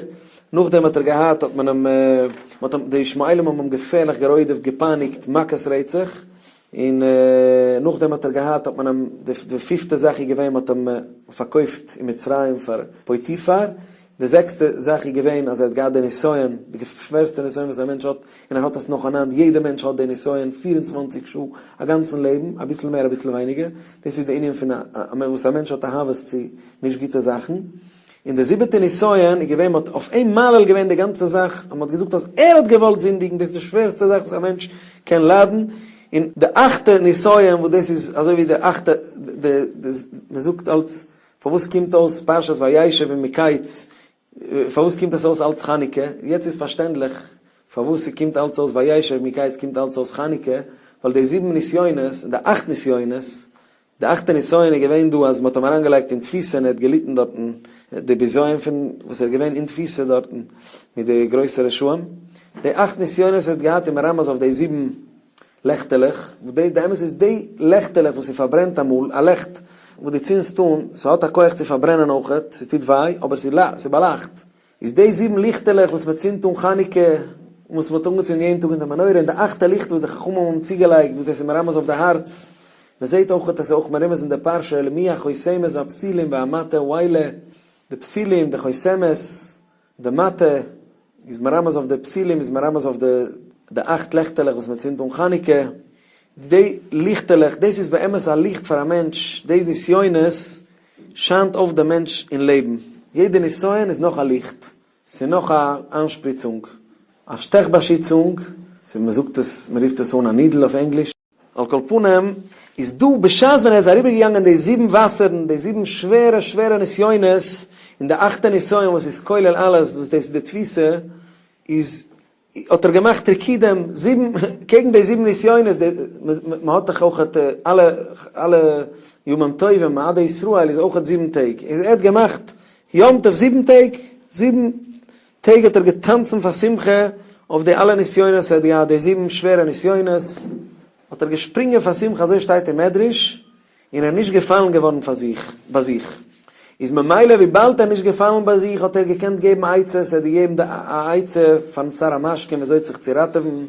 נאכדעם האט ער געהאט, האט מען אים, מען האט אים, די ישמעאלים האבן אים געפערליך גערודפ'ט, געפייניגט, מכות רצח, און נאכדעם האט ער געהאט, האט מען אים, די פיפטע זאך איז געווען, מען האט אים פארקויפט אין מצרים פאר פוטיפר, די זעקסטע זאך איז געווען אז ער האט געהאט די נסיון, די שווערסטע נסיון וואס א מענטש האט, און ער האט עס נאכאנאנד, יעדע מענטש האט די נסיון 24 שעה א גאנצן לעבן, אביסל מער אביסל ווייניגער, דאס איז די ענין פון וואס א מענטש האט אהבות צו נישט גוטע זאכן. און די זיבעטע נסיון איז געווען מען האט אויף אים מעליל געווען די גאנצע זאך, אז מען האט געזאגט אז ער האט געוואלט זינדיגן, דאס איז די שווערסטע זאך וואס א מענטש קען ליידן, און די אכטע נסיון וואס דאס איז אזוי ווי די אכטע, מען זאגט אלץ פארוואס קומט אויס פרשת וישב און מקץ, פארוואס קומט עס אויס אלץ חנוכה, יעצט איז פארשטענדליך פארוואס ס'קומט אלץ אויס וישב מקץ קומט אלץ אויס חנוכה, ווייל די זיבן נסיונות, די אכט נסיונות, די אכטע נסיון איז געווען דא אז מ'האט אים אריינגעלייגט אין תפיסה און ער האט געליטן דארטן די בזיון פון וואס ער איז געווען אין תפיסה דארטן מיט די גרויסע רשעים, די אכט נסיונות ער האט געהאט איז מרמז אויף די זיבן לעכטעלעך, וואס די די אמת איז די לעכטעלעך וואס ס'פארברענט אמאל, א לעכט וואס דו צינדסט אן, ס'האט א כח צו פארברענען אויכעט, ס'טוט וויי, אבער ס'באלייכט. איז די זיבן ליכטעלעך וואס מען צינדט אן חנוכה, און וואס מען האט אנגעצינדן יעדן טאג אין די מנורה, און די אכטע ליכט וואס די חכמים האבן צוגעלייגט, וואס דאס איז מרמז אויף די הארץ, מען זעט אויכעט אז ס'איז אויך מרומז אין די פרשה, למי החותמת והפתילים והמטה האלה, די פתילים, די חותמת, די מטה, איז מרמז אויף די פתילים, איז מרמז אויף די די אכט לעכטעלעך וואס מען צינדט אן חנוכה, די ליכטעלעך, דאס איז באמת א ליכט פאר א מענטש, די נסיונות שיינט אויף דעם מענטש אין לעבן, יעדע נסיון איז נאך א ליכט, ס'איז נאך א איינשפריצונג, א שטעך באשיצונג, ס'איז מען זאגט עס, מען רופט עס אן א needle אויף ענגליש. על כל פנים, איז דא בשעת ווען ער איז אריבערגעגאנגען די זיבן וואסערן, די זיבן שווערע שווערע נסיונות, און די אכטע נסיון וואס איז כולל אלעס, וואס דאס איז די תפיסה, איז האט ער געמאכט רקידים זיבן, קעגן די זיבן נסיונות, מען האט דאך אויך אלע אלע ימים טובים, מועדי ישראל איז אויך זיבן טעג, ער האט געמאכט יום טוב זיבן טעג, זיבן טעג האט ער געטאנצן פאר שמחה אויף די אלע נסיונות, ער האט געהאט די זיבן שווערע נסיונות, האט ער געשפרינגען פאר שמחה, אזוי שטייט אין מדרש, און ער איז נישט געפאלן געווארן פאר זיך, ביי זיך, איז ממילא וויבאלד ער איז נישט געפאלן ביי זיך האט ער געקענט געבן עצות, ער האט געגעבן די א עצה פארן שר המשקים וויאזוי זיך צו ראטעווען, און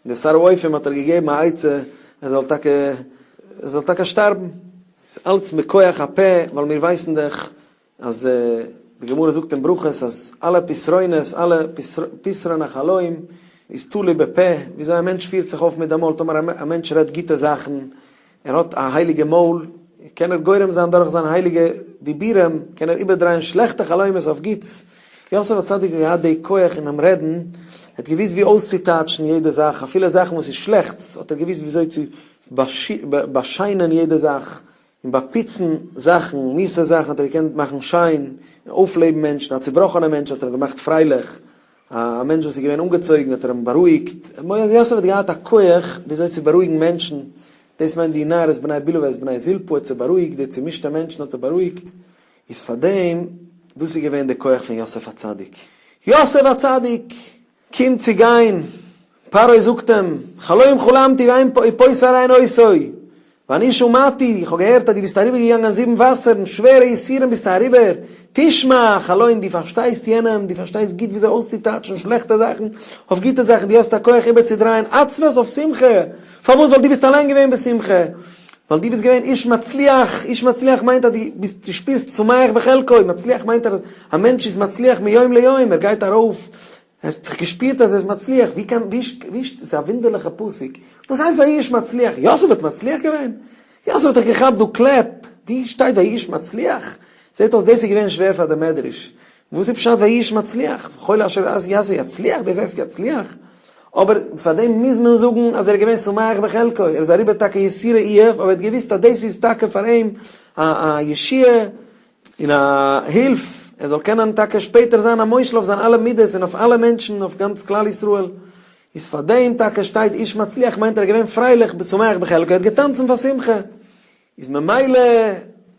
די שר האופים האט ער געגעבן א עצה ער זאל טאקע ער זאל טאקע שטארבן. ס'איז אלץ מכח הפה, ווייל מיר ווייסן דאך אז די גמרא זאגט אין ברכות אז אלע פתרונות, אלע פתרון החלום איז תלוי בפה, וויאזוי א מענטש פירט זיך אויף מיט די מויל, טאמער א מענטש רעדט גוטע זאכן, ער האט א הייליגע מויל, קען ער גורם זיין דורך זיינע הייליגע דיבורים, קען ער איבערדרייען שלעכטע חלומות אויף גוטס. יוסף הצדיק האט געהאט די כח אינעם רעדן, ער האט געוואוסט ווי אויסצוטייטשן יעדע זאך, אפילו זאכן וואס איז שלעכטס האט ער געוואוסט וויאזוי צו באשיינען יעדע זאך, און באפוצן זאכן, מיסע זאכן האט ער געקענט מאכן שיין, און אויפלעבן מענטשן, א צובראכענע מענטש האט ער געמאכט פרייליך, א מענטש וואס איז געווען אנגעצויגן האט ער אים בארואיגט, יוסף האט געהאט א כח וויאזוי צו בארואיגן מענטשן, דאס מיינט וינער את בני בלהה ואת בני זלפה, ער האט זיי בארואיגט, די צומישטע מענטשן האט ער בארואיגט, איז פארדעם, דאס איז געווען די כח פון יוסף הצדיק. יוסף הצדיק! קומט צו גיין, פרעה זאגט אים, חלום חלמתי ואין פותר אין אותו, ואני שמעתי, איך האב געהערט אז דו ביסט אריבערגעגאנגען זיבן וואסערן, שווערע יסורים ביסטו אריבער, תשמע חלום, דו פארשטייסט יענעם, דו פארשטייסט גוט וויאזוי אויסצוטייטשן שלעכטע זאכן אויף גוטע זאכן, דו האסט א כח איבערצודרייען עצבות אויף שמחה, פארוואס? ווייל דו ביסט אליין געווען בשמחה. ווייל דו ביסט געווען איש מצליח, איש מצליח מיינט אז דו ביסט דו שפירסט שמח בחלקו, מצליח מיינט אז א מענטש איז מצליח מיום ליום, ער גייט ארויף, ער האט זיך געשפירט אז ער איז מצליח, ווי קען ווי ווי ס'איז א וואונדערליכע פסוק, וואס הייסט ויהי איש מצליח, יוסף האט מצליח געווען? יוסף האט דאך געכאפט דא קלעפ, ווי שטייט ויהי איש מצליח? זעט אויס דאס איז געווען שווער פאר די מדרש, וואס איז פשט ויהי איש מצליח? וכל אשר יעשה יצליח? דאס הייסט יצליח? אבער פאר דעם מוז מען זאגן אז ער איז געווען שמח בחלקו, ער איז אריבער טאקע יסורי איוב, אבער ער האט געוואוסט אז דאס איז טאקע פאר אים א א ישועה און א הילף, ער זאל קענען טאקע שפעטער זיין א מושל אויף זיין אלע מידות און אויף אלע מענטשן, אויף גאנץ כלל ישראל. איז פאר דעם טאקע שטייט איש מצליח מיינט ער איז געווען פרייליך בשמח בחלקו, ער האט געטאנצן פאר שמחה. איז ממילא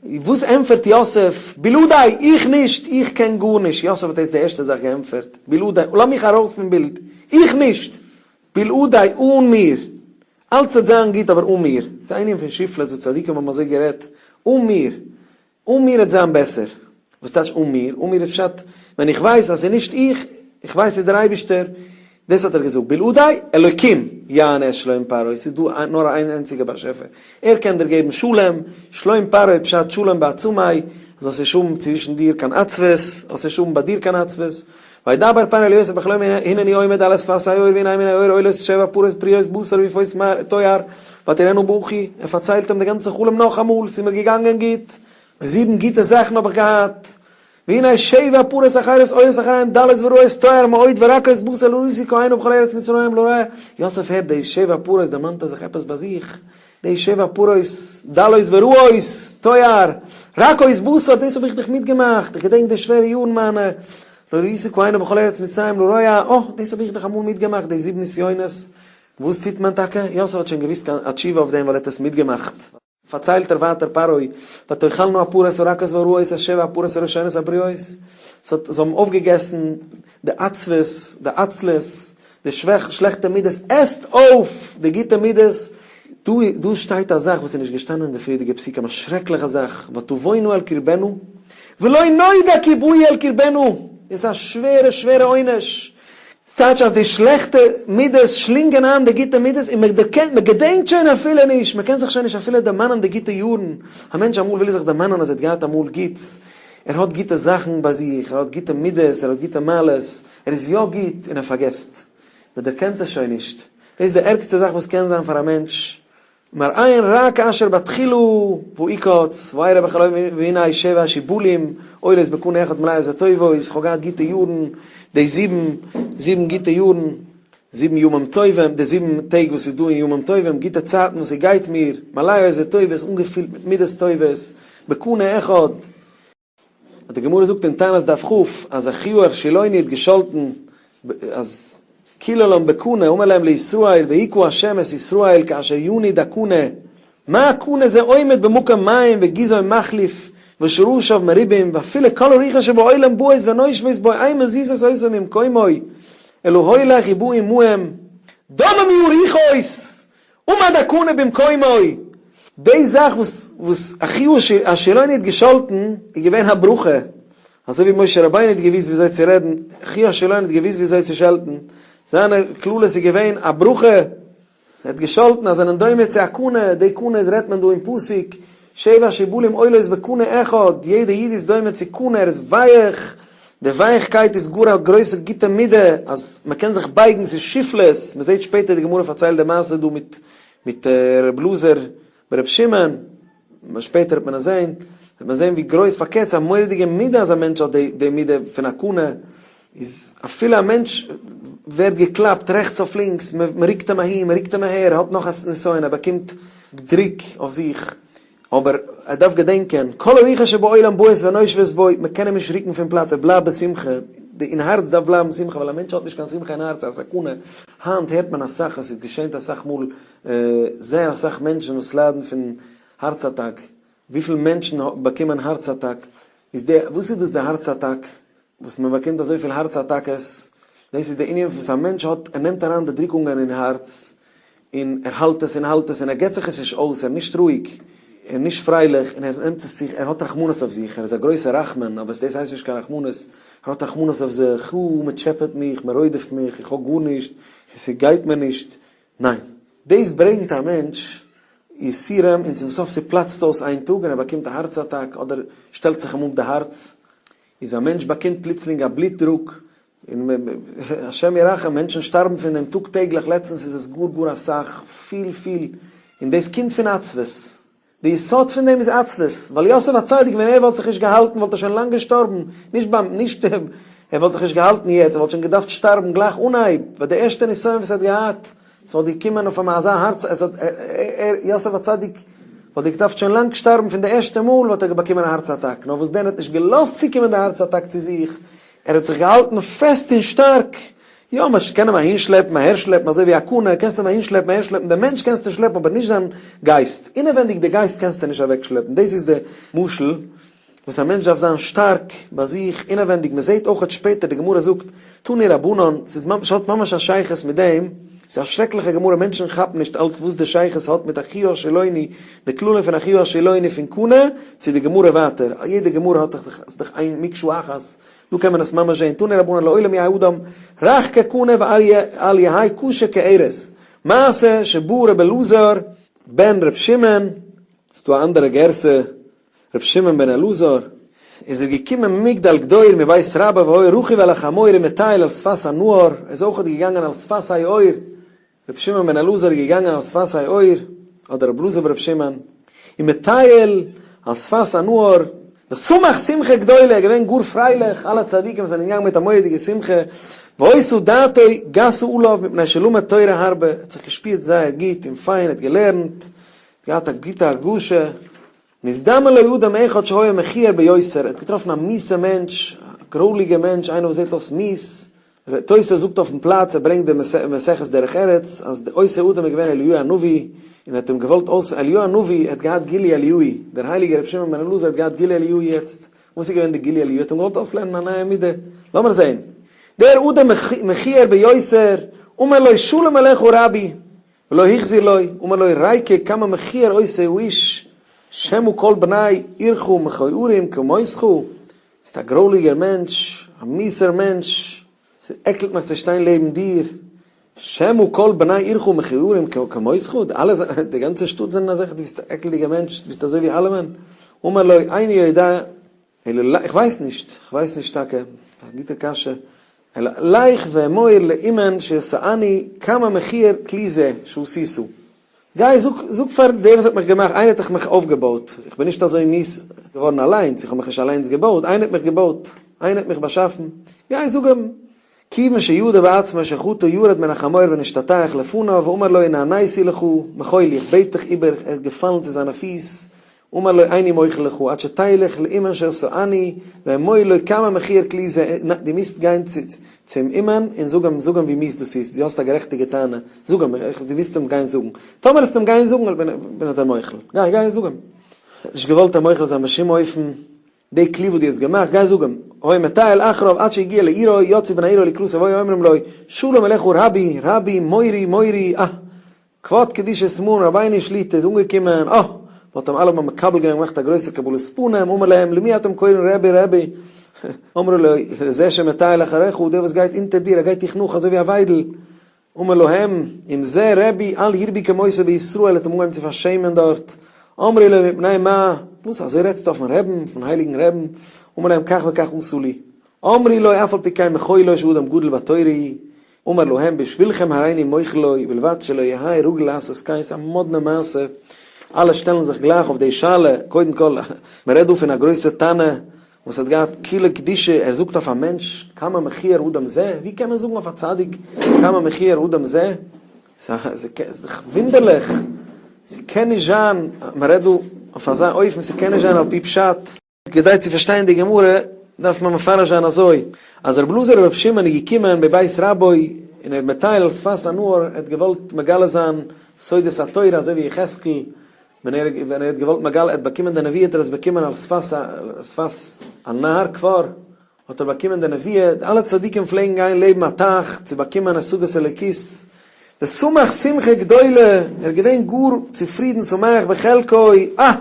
וואס ענטפערט יוסף, בלעדי, איך נישט, איך קען גארנישט, יוסף האט דאס די ערשטע זאך געענטפערט, בלעדי, לאז מיך ארויס פון בילד, איך נישט, בלעדי, אן מיר, אלץ וועט זיין גוט אבער אן מיר, ס'איז א ענין פון שפלות וואס צדיקים האבן אזוי גערעדט, אן מיר, אן מיר וועט זיין בעסער. וואס טייטש אן מיר? אן מיר איז פשט ווען איך ווייס אז ס'איז נישט איך, איך ווייס ס'איז דער אייבערשטער, דאס האט ער געזאגט, בלעדי אלוקים יענה את שלום פרעה, ס'איז דא נאר איין איינציגער באשעפער, ער קען דיר געבן שלום, שלום פרעה פשט שלום בעצמי, זאלסט נישט האבן צווישן דיר קיין עצבות, זאלסט נישט האבן ביי דיר קיין עצבות, וידבר פרעה אל יוסף בחלום הנני עומד על שפת היאור והנה מן היאור עולות שבע פרות בריאות בשר ויפות תואר ותראינה באחי, ער פארציילט אים די גאנצע חלום נאכאמאל, ס'איז מיר געגאנגען גוט, זיבן גוטע זאכן האב איך געהאט, והנה שבע פרות אחרות עולות אחריהם דלות ורעות תואר מאוד ורקות בשר לא ראיתי כהנה בכל ארץ מצרים לא ראה, יוסף הערט די שבע פרות דערמאנט ער זיך עפעס ביי זיך, די שבע פרות דלות ורעות תואר רכות בשר דאס האב איך דאך מיטגעמאכט, איך געדענק די שווערע יארן מיינע, לא ראיתי כהנה בכל ארץ מצרים לרוע, אה, דאס האב איך דאך אמאל מיטגעמאכט, די זיבן נסיונות, וואס טוט מען טאקע? יוסף האט שוין געוואוסט א תשובה אויף דעם ווייל ער האט עס מיטגעמאכט. פארציילט ער ווייטער פרעה, ותאכלנה הפרות הרכות והרעות את שבע הפרות הראשונות הבריאות, ס'האט, זיי האבן אויפגעגעסן די עצבות, די עצלות, די שוועך, שלעכטע מידות, עסט אויף די גוטע מידות, דא, דא שטייט א זאך וואס איז נישט געשטאנען אין די פריערדיגע פסוקים, א שרעקליכע זאך, ותבאנה אל קרבנו, ולא נודע כי באו אל קרבנו, דאס איז א שווערע שווערע עונש, ס'טייטש אז די שלעכטע מידות שלינגען איין די גוטע מידות און מען דערקענט, מען געדענקט שוין אפילו נישט, מען קען זיך שוין נישט אפילו דערמאנען די גוטע יארן, א מענטש אמאל וויל ער זיך דערמאנען אז ער האט געהאט אמאל גוטס, ער האט גוטע זאכן ביי זיך, ער האט גוטע מידות, ער האט גוטע מעלות, ער איז יא גוט און ער פארגעסט, מען דערקענט עס שוין נישט, דאס איז די ערגסטע זאך וואס קען זיין פאר א מענטש, מראיין רק אשר בתחילו ויקוץ וארא בחלום והנה שבע שיבולים עולות בקנה אחד מלאות וטובות, איך האב געהאט גוטע יארן, די זיבן, זיבן גוטע יארן, זיבן ימים טובים, די זיבן טעג וואס איז דא אין ימים טובים, גוטע צייטן וואס ס'גייט מיר, מלאות וטובות, אנגעפילט מיט מידות טובות, בקנה אחד. אז די גמרא זאגט אין תענית דף כ אז אחיה השילוני האט געשאלטן אז קיללם בקנה אמר להם לישראל והכה ה' את ישראל כאשר ינוד הקנה מה הקנה זה עומד במקום מים וגזעו מחליף ושרשיו מרובים ואפילו כל הרוחות שבעולם באות ונושבות בו אין מזיזות אותו ממקומו אלא הולך ובא עמהם דומם יהיו רוחות עמד הקנה במקומו! די זאך וואס וואס אחיה השילוני האט געשאלטן איז געווען א ברכה, אזוי ווי משה רבינו האט געוואוסט וויאזוי צו רעדן, אחיה השילוני האט געוואוסט וויאזוי צו שעלטן, זיינע קללות איז געווען א ברכה, ער האט געשאלטן אז זענען דומה צו א קנה, די קנה איז רעדט מען דא אין פסוק, שבע שיבולים עולות בקנה אחד, יעדע איד איז דומה צו קנה, ער איז ווייך, די ווייכקייט איז גאר א גרויסע גוטע מידה, אז מען קען זיך בייגן, ס'איז שפלות, מען זעט שפעטער די גמרא פארציילט די מעשה דא מיט מיט ר' אלעזר בר' שמעון, שפעטער וועט מען עס זען, וועט מען זען ווי גרויס, פארקערט ס'איז א מורא'דיגע מידה אז א מענטש האט די די מידה פון א קנה, איז אפילו א מענטש ווערט געקלאפט רעכטס אויף לינקס, מען רוקט אים אהין, מען רוקט אים אהער, ער האט נאך א נסיון, ער באקומט דרוק אויף זיך, אבער ער דארף געדענקען, כל הרוחות שבעולם באות ונושבות בו, מען קען אים נישט רוקן פון פלאץ, ער בלייבט בשמחה, די אין הארץ דארף בלייבן שמחה, ווייל א מענטש האט נישט קיין שמחה אין הארץ איז א סכנה, היינט הערט מען אסאך, עס איז געשענט אסאך מאל, זייער אסאך מענטשן וואס ליידן פון הארץ אטאק, וויפיל מענטשן באקומען הארץ אטאק, איז די, וואס איז דאס די הארץ אטאק? וואס מען באקומט אזויפיל הארץ אטאקעס, דאס איז די ענין וואס א מענטש האט, ער נעמט אריין די דריקונגען אין הארץ, און ער האלט עס און האלט עס און ער געבט זיך עס נישט אויס, ער איז נישט רואיג, ער איז נישט פרייליך, און ער נעמט עס זיך, ער האט רחמנות אויף זיך, ער איז א גרויסער רחמן, אבער דאס הייסט נישט קיין רחמנות, ער האט רחמנות אויף זיך, או, מען טשעפעט מיך, מען רודפ'ט מיך, איך האב גארנישט, עס גייט מיר נישט, ניין, דאס ברענגט א מענטש. יסורים און צום סוף ס'פלאצט אויס איין טאג און ער באקומט א הארץ אטאק אדער שטעלט זיך אים אפ די הארץ, איז א מענטש באקומט פלוצלינג א בלוט דרוק, און השם ירחם מענטשן שטארבן פון דעם טאג טעגליך, לעצטנס איז עס גאר גאר אסאך, פיל פיל, און דאס קומט פון עצבות, די יסוד פון דעם איז עצבות, ווייל יוסף הצדיק ווען ער וואלט זיך נישט געהאלטן וואלט ער שוין לאנג געשטארבן, נישט ביים, נישט ער וואלט זיך נישט געהאלטן יעצט, ער וואלט שוין געדארפט שטארבן גלייך אנהייב, ביי די ערשטע נסיון וואס ער האט געהאט, עס וואלט געקומען אויף אים אזא הארץ, עס האט, ער, יוסף הצדיק, וואלט געדארפט שוין לאנג שטארבן פון די ערשטע מאל וואלט ער באקומען א הארץ אטאק, נאר וואס דען ער האט נישט געלאזט צוקומען די הארץ אטאק צו זיך, ער האט זיך געהאלטן פעסט און שטארק, יא, מען קען אים אהינשלעפן, אהערשלעפן, אזוי ווי א קנה, קענסט אים אהינשלעפן, אהערשלעפן, דעם מענטש קענסטו שלעפן, אבער נישט זיין גייסט, אינעווענדיג די גייסט קענסטו נישט אוועקשלעפן, דאס איז די משל וואס א מענטש דארף זיין שטארק ביי זיך אינעווענדיג, מען זעט אויכעט שפעטער, די גמרא זאגט, תנו רבנן, ס'איז ממש, האט ממש א שייכות מיט דעם, ס'איז א שרעקליכע גמרא, מענטשן כאפן נישט אלץ וואס די שייכות האט מיט אחיה השילוני, די קללה פון אחיה השילוני פון קנה, צו די גמרא ווייטער, יעדע גמרא האט דאך, ס'איז דאך איין מקשה אחת, דא קען מען עס ממש זעהן, תנו רבנן לעולם יהא אדם רך כקנה ואל יהא קשה כארז, מעשה שבא רבי אלעזר בן ר' שמעון, ס'דא א אנדערע גרסה ר' שמעון בן אלעזר, איז ער געקומען ממגדל גדור מבית רבא והיה רכוב על החמור ומטייל על שפת הנהר, ער איז אויכעט געגאנגען על שפת היאור, רבי שמעון בן אלעזר איז געגאנגען על שפת היאור, אדער רבי אלעזר ברבי שמעון, ומטייל על שפת הנהר, ושמח שמחה גדולה, ער איז געווען גאר פרייליך, אלע צדיקים זענען געגאנגען מיט א מורא'דיגע שמחה, והיתה דעתו גסה עליו מפני שלמד תורה הרבה, ער האט זיך געשפירט זייער גוט און פיין, ער האט געלערנט, געהאט א גוטע הרגשה, נזדמן לו אדם אחד שהיה מכוער ביותר, ער האט געטראפן א מיסע מענטש, א גרויליגע מענטש, איינער וואס זעט אויס מיס, תוס' זאגט אויפן פלאץ, ער ברענגט די מסכת דרך ארץ, אז די אותו אדם איז געווען אליהו הנביא, און ער האט אים געוואלט אויס, אליהו הנביא האט געהאט גילוי אליהו, דער הייליגער רבי שמעון בן אלעזר האט געהאט גילוי אליהו יעצט, וואס איז געווען די גילוי אליהו, ער האט אים געוואלט אויסלערנען א נייע מידה, לאמיר זען, דער אדם מכוער ביותר, אמר לו שלום עליך רבי, ולא החזיר לו, אמר לו ריקה כמה מכוער אותו האיש, שמא כל בני עירך מכוערים כמותך, ביסט א גרויליגער מענטש, א מיאוסער מענטש, ס'עקלט מיך צו שטיין לעבן דיר, שמא כל בני עירך מכוערים כמותך, די אלע די גאנצע שטאט זענען אזעלכע, דו ביסט א עקלדיגער מענטש, דו ביסט אזוי ווי אלעמען, אמר לו איני יודע, אלא איך ווייס נישט, איך ווייס נישט טאקע, א גוטע קשיא, אלא לך ואמור לאומן שעשאני כמה מכוער כלי זה שעשית. גיי זאג זאג פאר דער וואס האט מיך געמאכט, איינער האט דאך מיך אויפגעבויט, איך בין נישט אזוי מיאוס געווארן אליינס, איך האב מיך נישט אליינס געבויט, איינער האט מיך געבויט, איינער האט מיך באשאפן, גיי זאג אים, כיוון שידע בעצמו שחטא ירד מן החמור ונשתטח לפניו ואמר לו נעניתי לך מחול לי, איך בעט דיך איבער, ער איז געפאלן צו זיינע פיס, אמר לו איני מוחל לך עד שתלך לאומן שעשאני ואמור לו כמה מכוער כלי זה, דו מוזט גיין צום אומן און זאג אים, זאג אים ווי מיאוס דאס איז, דו האסט א גערעכטיגע טענה, זאג אים, דו מוזט אים גיין זאגן, טאמער וועסטו אים גיין זאגן בין איך דיר מוחל, גיי, גיי זאג אים. ער האט נישט געוואלט אים מוחל זיין בשום אופן, די כלי וואס דו האסט געמאכט, גיי זאג אים, היה מטייל אחריו עד שהגיע לעירו, יצאו בני עירו לקראתו והיו אומרים לו, שלום עליך רבי, רבי, מורי, מורי, אה! כבוד קדושת מרן רבינו שליט"א איז אנגעקומען, אה! מ'האט אים אלעמען מקבל געווען, געמאכט א גרויסע קבלת פנים, אמר להם, למי אתם קוראים רבי רבי? אמרו לו, לזה שמטייל אחריך, דער וואס גייט אונטער דיר, ער גייט דיך נאך אזוי ווי א וויידל. אמר להם, אם זה רבי אל ירבי כמותו בישראל, האט אים אנגעהויבן צו פארשעמען דארט, אמרו לו מפני מה, וואס אזוי רעדסטו אויפן רעבן, אויפן הייליגן רעבן, אמר להם כך וכך עשו לי, אמרו לו אף על פי כן מחול לו שאדם גדול בתורה הוא, אמר להם בשבילכם הריני מוחל לו ובלבד שלא יהא רגיל לעשות כן, ס'איז א מאדנע מעשה, אלע שטעלן זיך גלייך אויף די שאלה, קודם כל, מען רעדט דא פון א גרויסע תנא, וואס האט געהאט קילע קדושה, ער זאגט אויף א מענטש כמה מכוער אדם זה, ווי קען מען זאגן אויף א צדיק כמה מכוער אדם זה, ס'איז דאך וואונדערליך, ס'קען נישט זיין, מען רעדט דא אויף אזא אופן, ס'קען נישט זיין על פי פשט. כדי צו פארשטיין די גמרא דארף מען מפרש זיין אזוי, אז רבי אלעזר רבי שמעון איז געקומען בבית רבו און ער האט מטייל על שפת הנהר, ער האט געוואלט מגלה זיין סודות התורה אזוי ווי יחזקאל ווען ער ווען ער האט געוואלט מגלה ער האט באקומען די נבואה האט ער עס באקומען על שפת שפת הנהר כבר האט ער באקומען די נבואה, אלע צדיקים פלעגן גיין לעבן א טייך צו באקומען השגות אלוקית, ושמח שמחה גדולה, ער איז געווען גאר צופרידן שמח בחלקו, אה! ער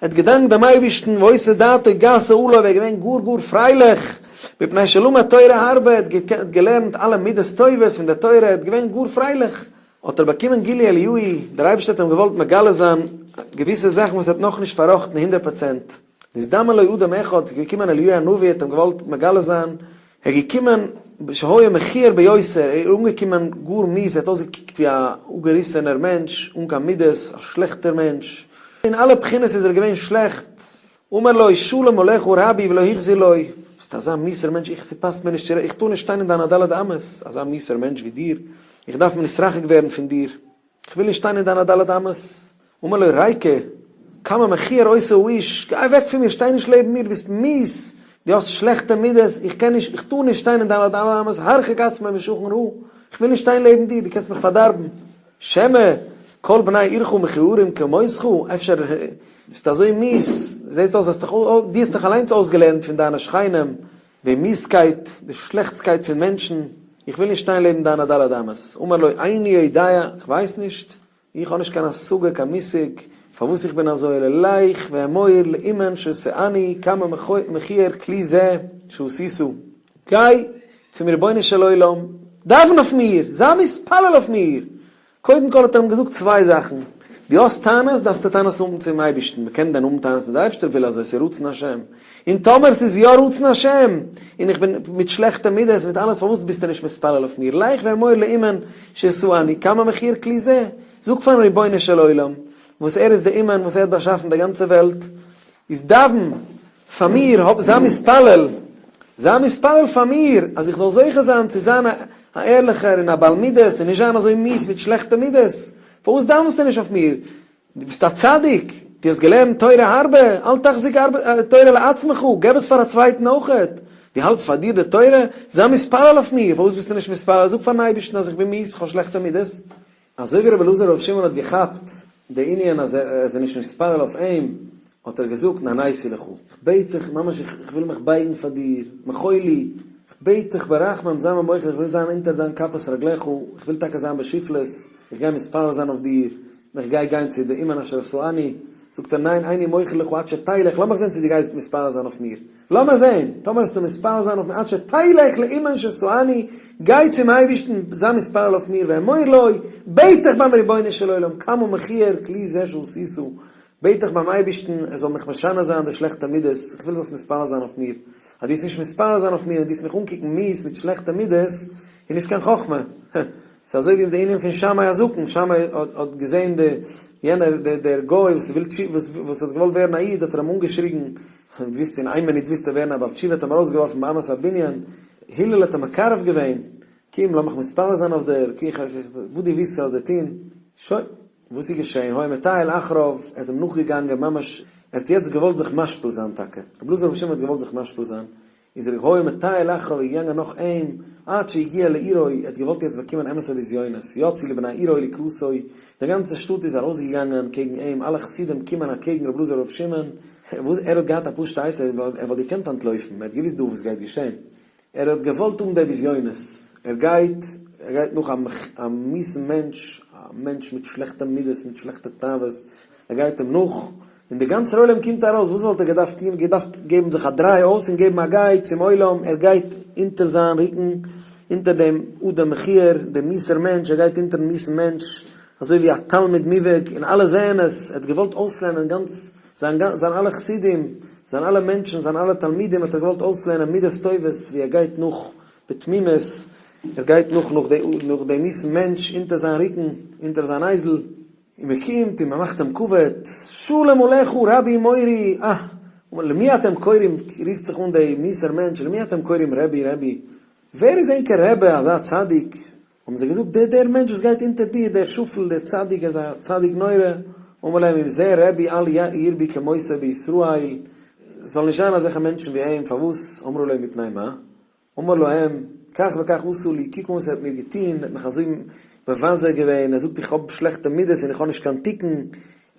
האט געדאנקט דעם אייבערשטן, והיתה דעתו גסה עליו, ער איז געווען גאר גאר פרייליך, מפני שלמד תורה הרבה, ער האט געלערנט אלע מידות טובות פון דער תורה, ער איז געווען גאר פרייליך. האט ער באקומען גילוי אליהו, דער אייבערשטער האט אים געוואלט מגלה זיין געוויסע זאכן וואס ער האט נאכנישט פארראכטן הונדערט פראצענט, נזדמן לו אדם אחד, איז געקומען אליהו הנביא האט אים געוואלט מגלה זיין, ער איז געקומען שהיה מכוער ביותר, ער איז אנגעקומען גאר מיאוס, ער האט אויסגעקוקט ווי א אפגעריסענער מענטש, אן קיין מידות, א שלעכטער מענטש, אין אלע בחינות איז ער געווען שלעכט, אמר לו שלום עליך רבי ולא החזיר לו, ביסט אזא מיאוסער מענטש, איך ס'פאסט מיר נישט צו רעדן, איך טאר נישט שטיין אין דיינע ד' אמות, אזא מיאוסער מענטש ווי דיר, איך דארף נתרחק ווערן פון דיר. כ'וויל נישט שטיין אין דיינע ד' אמות. אמר לו ריקה, כמה מכוער אותו האיש, גיי אוועק פון מיר, שטיי נישט לעבן מיר, ביסט מיאוס, דו האסט שלעכטע מידות, איך קען נישט, איך טאר נישט שטיין אין דיינע ד' אמות, הרחק עצמו משכן רע, כ'וויל נישט שטיין לעבן דיר, דו קענסט מיך פארדארבן. שמא כל בני עירך מכוערים כמותך, אפשר ביסטו אזוי מיאוס, זעסט אויס האסט דיך, דו האסט דיך אליינס אויסגעלערנט פון דיינע שכנים, די מיאוסקייט, די שלעכטסקייט פון מענטשן, איך וויל נישט שטיין לעבן דיינע ד' אמות, אמר לו איני יודע, איך ווייס נישט, איך האב נישט קיין השגה, קיין מושג, פארוואס איך בין אזוי, אלא לך ואמור לאומן שעשאני כמה מכוער כלי זה שעשית, גיי צום רבונו של עולם, דאוון אויף מיר, זיי מתפלל אויף מיר, קודם כל האט ער אים געזאגט צוויי זאכן, דו האסט טענות דארפסטו טענות האבן צום אייבערשטן, מען קען דען האבן טענות צו די אייבערשטער וויל אזוי, ס'איז רצון השם, און טאמער ס'איז יא רצון השם, און איך בין מיט שלעכטע מידות מיט אלעס פארוואס ביסטו נישט מתפלל אויף מיר, לך ואמור לאומן שעשאני כמה מכוער כלי זה, זאג פארן רבונו של עולם וואס ער איז די אומן וואס ער האט באשאפן די גאנצע וועלט, איז דאוון פאר מיר, האב, זיי מתפלל, זיי מתפלל פאר מיר, אז איך זאל זוכה זיין צו זיין א ערליכער און א בעל מידות, און נישט זיין אזוי מיאוס מיט שלעכטע מידות. פארוואס דאווענסטו נישט אויף מיר? דו ביסט א צדיק, דו האסט געלערנט תורה הרבה, אל תחזיק הרבה תורה לעצמך, געב עס פאר א צווייטן אויכעט. דו האלטסט פאר דיר די תורה? זיי מתפלל אויף מיר, פארוואס ביסטו נישט מתפלל? זאג פארן אייבערשטן אז איך בין מיאוס, איך האב שלעכטע מידות. אזוי ווי רבי אלעזר רבי שמעון האט געכאפט די ענין אז ער איז נישט מתפלל אויף אים, האט ער געזאגט נעניתי לך, איך בעט דיך ממש איך וויל מיך בייגן פאר דיר, מחול לי, איך בעט דיך ברחמים זיי מיר מוחל איך וויל זיין אונטער דיין כפות רגליך, איך וויל טאקע זיין בשפלות, איך גיי מתפלל זיין אויף דיר, און איך גיי גיין צו די אומן אשר עשאני, זאגט ער ניין איני מוחל לך עד שתלך, לאמיך זען צו דו גייסט מתפלל זיין אויף מיר. לאמיר זען, טאמער וועסטו מתפלל זיין אויף מיר עד שתלך לאומן שעשאני, גיי צום אייבערשטן, זיי מתפלל אויף מיר, ואמור לו, בעט דיך ביים רבונו של עולם, כמה מכוער כלי זה שעשית, בעט דיך ביים אייבערשטן ער זאל מיך משנה זיין די שלעכטע מידות, איך וויל זאלסט מתפלל זיין אויף מיר, אז דו וועסט נישט מתפלל זיין אויף מיר און דו וועסט מיך אנקוקן מיאוס מיט שלעכטע מידות, איז נישט קיין חכמה. ס'איז אזוי ווי די ענין פון שמאי הזקן, שמאי האט געזען די יענער דער גוי וואס וויל וואס האט געוואלט ווערן א איד האט ער אים אנגעשריגן, דו ווילסט אין איין מינוט ווילסטו ווערן א בעל תשובה האט אים ארויסגעווארפן באמת הבנין, הלל האט אים מקרב געווען, קום לאמיך מתפלל זיין אויף דיר, וואס דו ווילסט זאל איך דיר טון, שוין, וואס איז געשען, היה מטייל אחריו, ער איז אים נאכגעגאנגען ממש, ער האט יעצט געוואלט זיך משפיל זיין טאקע, רבי אלעזר רבי שמעון האט געוואלט זיך משפיל זיין, איז ער היה מטייל אחריו געגאנגען נאך אים, עד שהגיע לעירו, ער האט געוואלט יעצט באקומען אמת'ע בזיונות, יצאו לבני עירו לקראתו, די גאנצע שטאט איז ארויסגעגאנגען קעגן אים, אלע חסידים קומען אקעגן רבי אלעזר רבי שמעון, ער האט געהאט א פשוטע עצה, ער וואלט געקענט אנטלויפן, ער האט געוואוסט דא וואס גייט געשען, ער האט געוואלט האבן די בזיונות, ער גייט, ער גייט נאך א מיאוס'ן מענטש, א מענטש מיט שלעכטע מידות, מיט שלעכטע תאוות, ער גייט אים נאך, און דער גאנצער עולם קומט ארויס, וואס וואלט ער געדארפט טון? געדארפט געבן זיך א דריי אויס און געבן א גיי צום עולם, ער גייט אונטער זיין רוקן, אונטער דעם אדם מכוער, דעם מיאוס'ער מענטש, ער גייט אונטערן מיאוס'ן מענטש, אזוי ווי א תלמיד מובהק, און אלע זעען עס, ער האט געוואלט אויסלערנען גאנץ זיין זיין אלע חסידים, זיין אלע מענטשן, זיין אלע תלמידים האט ער געוואלט אויסלערנען מידות טובות, ווי ער גייט נאך בתמימות, ער גייט נאך נאך דעם מיאוס'ן מענטש אונטער זיין רוקן, אונטער זיין אייזל. און מען קומט און מען מאכט אים כבוד, שלום עליך רבי מורי, אה, למי אתם קוראים, רופט זיך אן דער מיאוס'ער מענטש, למי אתם קוראים רבי רבי, ווער איז ענקער רבי אזא צדיק, האבן זיי געזאגט, דער דער מענטש וואס גייט אונטער דיר, דער שפל, דער צדיק, ער איז א צדיק נורא, אמר להם אם זה רבי אל ירבי כמותו בישראל, זאל נישט זיין אזעלכע מענטשן ווי אים, פארוואס, אמרו לו מפני מה? אמר להם, כך וכך עשה לי, קוק אן וואס ער האט מיר געטון, ער האט מיך אזוי מבזה געווען, ער זאגט איך האב שלעכטע מידות און איך האב נישט קיין תיקון,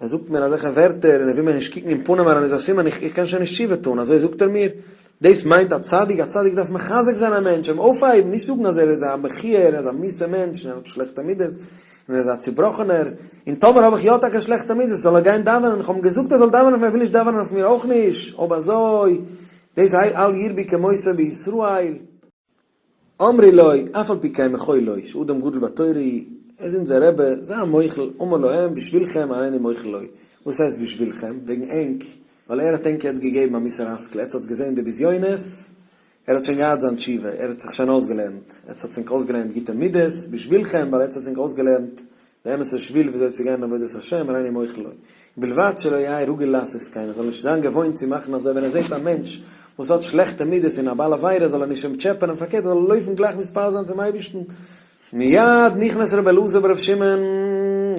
ער זאגט מיר אזעלכע ווערטער און ער וויל מיך נישט קוקן אין פנים אריין איז א סימן איך קען שוין נישט תשובה טון, אזוי זאגט ער מיר? דאס מיינט א צדיק? א צדיק דארף מחזק זיין א מענטש, אים אויפהייבן, נישט זאגן אז ער איז א מכוער, ער איז א מיאוס'ער מענטש און ער האט שלעכטע מידות און ער איז א צובראכענער, און טאמער האב איך יא טאקע שלעכטע מידות זאל ער גיין דאווענען, איך האב אים געזאגט ער זאל דאווענען אויף מיר, ער וויל נישט דאווענען אויף מיר אויך נישט, אויב אזוי דאס הייסט אל ירבי כמותו בישראל. אמרו לו, אף על פי כן מחול לו, שאדם גדול בתורה הוא, ער איז אונזער רבי, זיי מוחל, אמר להם בשבילכם הריני מוחל לו, וואס הייסט בשבילכם? וועגן ענק, ווייל ער האט ענק יעצט געגעבן א מוסר השכל, עטס האטס געזען די בזיונות, ער האט שוין געהאט זיין תשובה, ער האט זיך שוין אויסגעלערנט, עטס האטס ענק אויסגעלערנט גוטע מידות, בשבילכם, ווייל עטס האטס ענק אויסגעלערנט די אמת'ע שביל וויאזוי צו גיין אין עבודת השם, הריני מוחל לו. ובלבד שלא יהא רגיל לעשות כן, ער זאל נישט זיין געוואוינט צו מאכן אזוי, ווען ער זעט א מענטש וואס האט שלעכטע מידות און א בעל עבירה זאל ער נישט אים טשעפענען, פארקערט ער זאל לויפן גלייך מתפלל זיין צום אייבערשטן. מיד נכנס רבי אלעזר ברב שמעון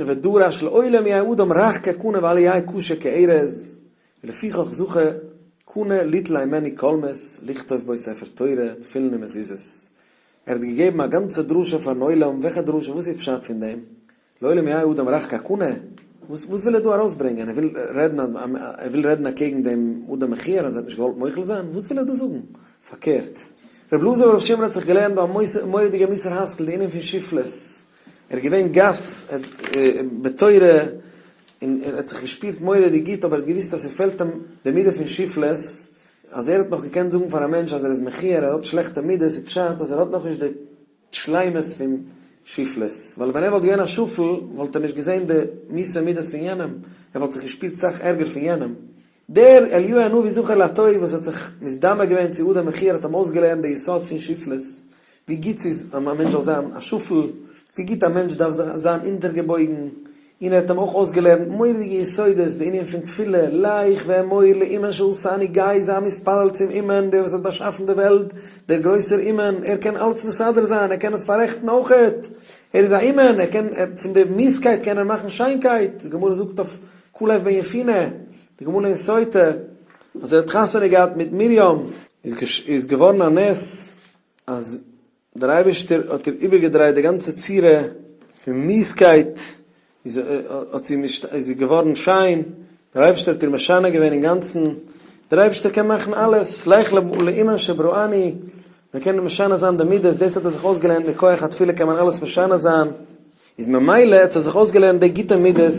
ודרש לעולם יהא אדם רך כקנה ואל יהא קשה כארז, ולפיכך זכה קנה ליטול הימנו קולמוס לכתוב בו ספר תורה, תפילין ומזוזות. ער האט געגעבן א גאנצע דרשה פארן עולם, וועלכע דרשה? וואס איז פשט פון דעם? לעולם יהא אדם רך כקנה? וואס וואס וויל ער דא ארויסברענגען? ער וויל רעדן אז ער וויל רעדן אקעגן דעם אדם מכוער אז ער האט נישט געוואלט מוחל זיין? וואס וויל ער דא זאגן? פארקערט, ר' אלעזר ברב שמעון האט זיך געלערנט דא א מורא'דיגע מוסר השכל די ענין פון שפלות, ער איז געווען גס בתורה און ער האט זיך געשפירט מורא'דיג גוט אבער ער האט געוואוסט אז ס'פעלט אים די מידה פון שפלות, אז ער האט נאך געקענט זאגן פאר א מענטש אז ער איז מכוער ער האט שלעכטע מידות איז פשט אז ער האט נאכנישט די שלימות פון שפלות, ווייל ווען ער וואלט געווען א שפל וואלט ער נישט געזען די מיסע מידות פון יענעם, ער וואלט זיך געשפירט סאך ערגער פון יענעם. דער אליהו הנביא זכור לטוב וואס האט זיך מתדמה געווען צו אדם מכוער האט אים אויסגעלערנט די יסוד פון שפלות, ווי גוט ס'איז אז א מענטש זאל זיין א שפל, ווי גוט א מענטש דארף זיין אונטערגעבויגן, און ער האט אים אויך אויסגעלערנט מורא'דיגע יסודות, די ענין פון תפילה, לך ואמור לאומן שעשני, גיי זיי מתפלל צום אומן, דער וואס האט באשאפן די וועלט, דער גרויסער אומן, ער קען אלץ מסדר זיין, ער קען עס פאררעכטן אויכעט, ער איז א אומן, ער קען, פון די מיאוסקייט קען ער מאכן שיינקייט, די גמרא זאגט אויף כלב בן יפונה, די גמרא אין סוטה, אז ער האט חתונה געהאט מיט מרים, איז געווארן א נס אז דער אייבערשטער האט איר איבערגעדרייט די גאנצע צורה פון מיאוסקייט, איז האט זי איז זי געווארן שיין, דער אייבערשטער האט איר משנה געווען אינגאנצן, דער אייבערשטער קען מאכן אלעס, לך לאומן שבראני, מען קען משנה זיין די מידות, דאס האט ער זיך אויסגעלערנט מכח התפילה קען מען אלעס משנה זיין. איז ממילא האט ער זיך אויסגעלערנט די גוטע מידות,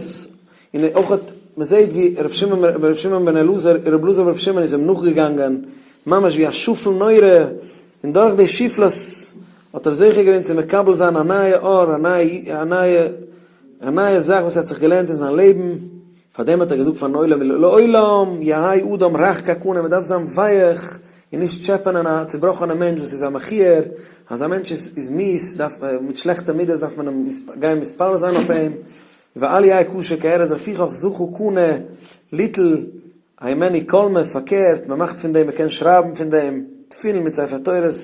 און אויך מען זעט ווי ר' שמעון ר' שמעון בן אלעזר ר' אלעזר בר' שמעון איז אים נאכגעגאנגען ממש ווי א שפל נורא, און דורך די שפלות האט ער זוכה געווען צו מקבל זיין א נייע אור, א נייע א נייע א נייע זאך וואס ער האט זיך געלערנט אין זיין לעבן, פאר דעם האט ער געזאגט פארן עולם לעולם יהא אדם רך כקנה, מען דארף זיין ווייעך און נישט טשעפענען א צובראכענע מענטש וואס איז א מכוער, אז א מענטש איז איז מיאוס דארף מען מיט שלעכטע מידות דארף מען אים גיין מתפלל זיין אויף אים, ואל יהא קשה כארז לפיכך זכה קנה ליטול הימנו קולמוס, פארקערט מען מאכט פון דעם מען קען שרייבן פון דעם תפילין מיט ספר תורות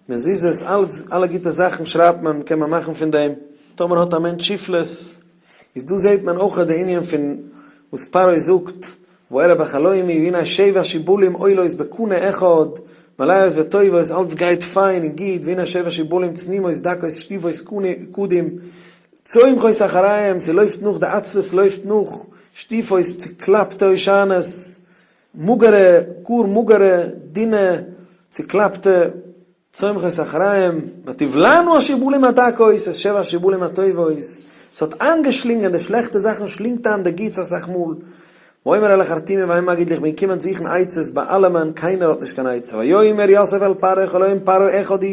מזוזות אלץ אלע גוטע זאכן שרייבט מען קען מען מאכן פון דעם, טאמער האט א מענטש שפלות איז דא זעט מען אויך די ענין פון וואס פרעה זאגט ואראה בחלומי והנה שבע שיבולים עולות בקנה אחד מלאות וטובות אלץ גייט פיין און גוט והנה שבע שיבולים צנומות דקות שטופות קדים צומחות אחריהם ס'לויפט נאך די עצבות לויפט נאך שטופות צוקלאפטע הושענות מאגערע גאר מאגערע דינע צוקלאפטע צומחות אחריהם, ותבלענה השיבולים הדקות, את שבע השיבולים הטובות, ס'האט איינגעשלינגען די שלעכטע זאכן שלינגט איין די גוטס אסאך מאל, ואומר אל החרטומים והאם אגיד לי איך בין געקומען זוכן עצות ביי אלעמען קיינער האט נישט קיין עצה, ויאמר יוסף אל פרעה אלהים פרעה אחד הוא,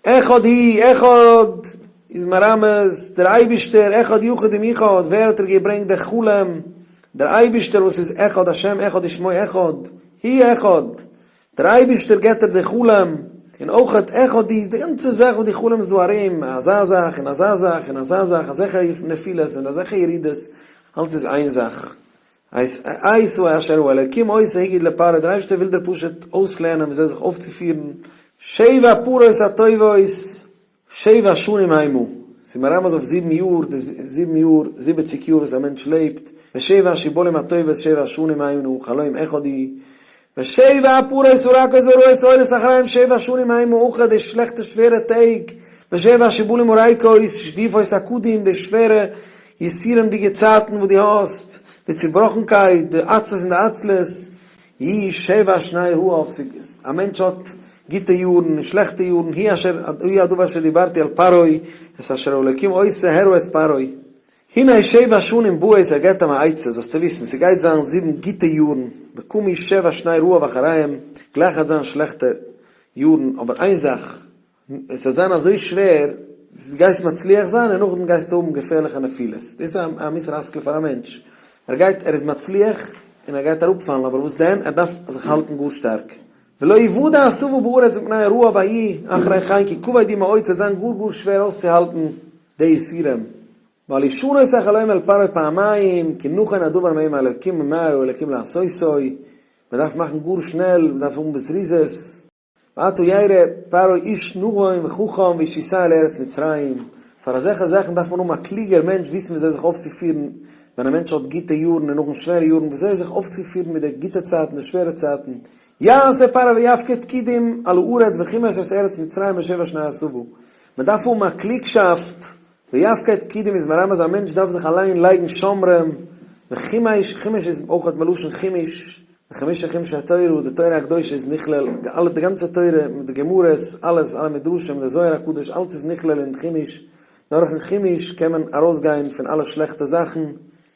אחד הוא, אחד איז מרמז דער אייבישטער, אחד יחיד ומיוחד, ווער האט דיר געברענגט די חלום, דער אייבישטער וואס איז אחד השם אחד ושמו אחד, הוא אחד, דער אייבערשטער געבט דיר די חלום, און אויך אחד די די גאנצע זאך וואס דו חלומסט דא ארום, אזא זאך און אזא זאך און אזא זאך, אזעלכע נפילות און אזעלכע ירידות, אלץ איז איין זאך, את אשר האלוקים עושה הגיד לפרעה, דער אייבערשטער וויל דיר פשוט אויסלערנען ווי אזוי זיך אויפצופירן, שבע פרות הטובות. שבע שנים המה, ס'איז מרמז אויף זיבן יאר, די זיבן יאר, זיבעציג יאר וואס א מענטש לעבט, ושבע השיבולים הטובות שבע שנים המה, חלום אחד הוא, ושבע הפרות הרכות והרעות העולות אחריהם שבע שנים המה אויך די שלעכטע שווערע טעג, ושבע השיבולים הריקות, שטופות הקדים, די שווערע יסורים'דיגע צייטן וואס דו האסט, די צובראכנקייט, די עצבות און די עצלות, יהי' שבע שני רעב, ס'איז א מענטש האט גוטע יארן און שלעכטע יארן, הוא אשר הוא הדבר אשר דיברתי אל פרעה, את אשר האלוקים עושה הראה את פרעה. הנה שבע שנים באות ער געבט אים א עצה, זאלסטו וויסן ס'גייט זיין זיבן גוטע יארן, וקמו שבע שני רעב אחריהם, גלייך וועט זיין שלעכטע יארן, אבער איין זאך, עס וועט זיין אזוי שווער. גייסט מצליח זיין און נאכדעם גייסטו האבן געפערליכע נפילות, דאס איז א מוסר השכל פאר א מענטש, ער גייט ער איז מצליח און ער גייט אראפפאלן אבער וואס דען ער דארף זיך האלטן גאר שטארק, ולא יוודע השבע בארץ מפני הרעב ההיא אחרי כן כי כבד הוא מאוד ס'וועט זיין גאר גאר שווער אויסצוהאלטן די יסורים, ואל ישנות החלום אל פרעה פעמיים כי נכון הדבר מעם האלוקים ומהר האלוקים לעשותו, מ'דארף מאכן גאר שנעל, מ'דארף האבן בזריזות. ועתה ירא פרעה איש נבון וחכם וישיתהו לארץ מצרים, פאר אזעלכע זאכן דארף מען האבן א קלוגער מענטש וויסן וויאזוי זיך אויפצופירן ווען א מענטש האט גוטע יארן און נאכדעם שווערע יארן וויאזוי זיך אויפצופירן מיט די גוטע צייטן די שווערע צייטן, יעשה פרעה ויפקד פקידים על הארץ וחמש את ארץ מצרים בשבע שני השבע, מען דארף האבן א קלוגשאפט, ויפקד פקידים איז מרמז א מענטש דארף זיך אליין לייגן שומרים, וחמש, חמש איז אויך מלשון חימוש, וחמשה חומשי התורה, די תורה הקדושה איז נכלל, אלע די גאנצע תורה מיט די גמרות, אלעס, אלע מדרשים, די זוהר הקדוש, אלץ איז נכלל אין חומש, דורכן חומש קען מען ארויס גיין פון אלע שלעכטע זאכן,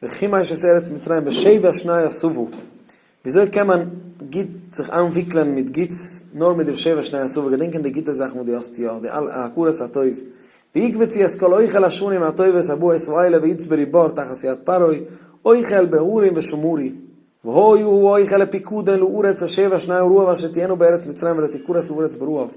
וחמש את ארץ מצרים בשבע שני השבע, וויאזוי קען מען גוט זיך איינוויקלען מיט גוטס, נאר מיט די שבע שני השבע, געדענקען די גוטע זאכן וואס דו האסט יא, די אלע הכרת הטוב, ויקבצו את כל אוכל השנים הטובות הבאות האלה ויצברו בר תחת יד פרעה, אוכל בהרים ושמרו. והיה האוכל לפיקדון לארץ לשבע שני הרעב אשר תהיינה בארץ מצרים ולא תכרת הארץ ברעב.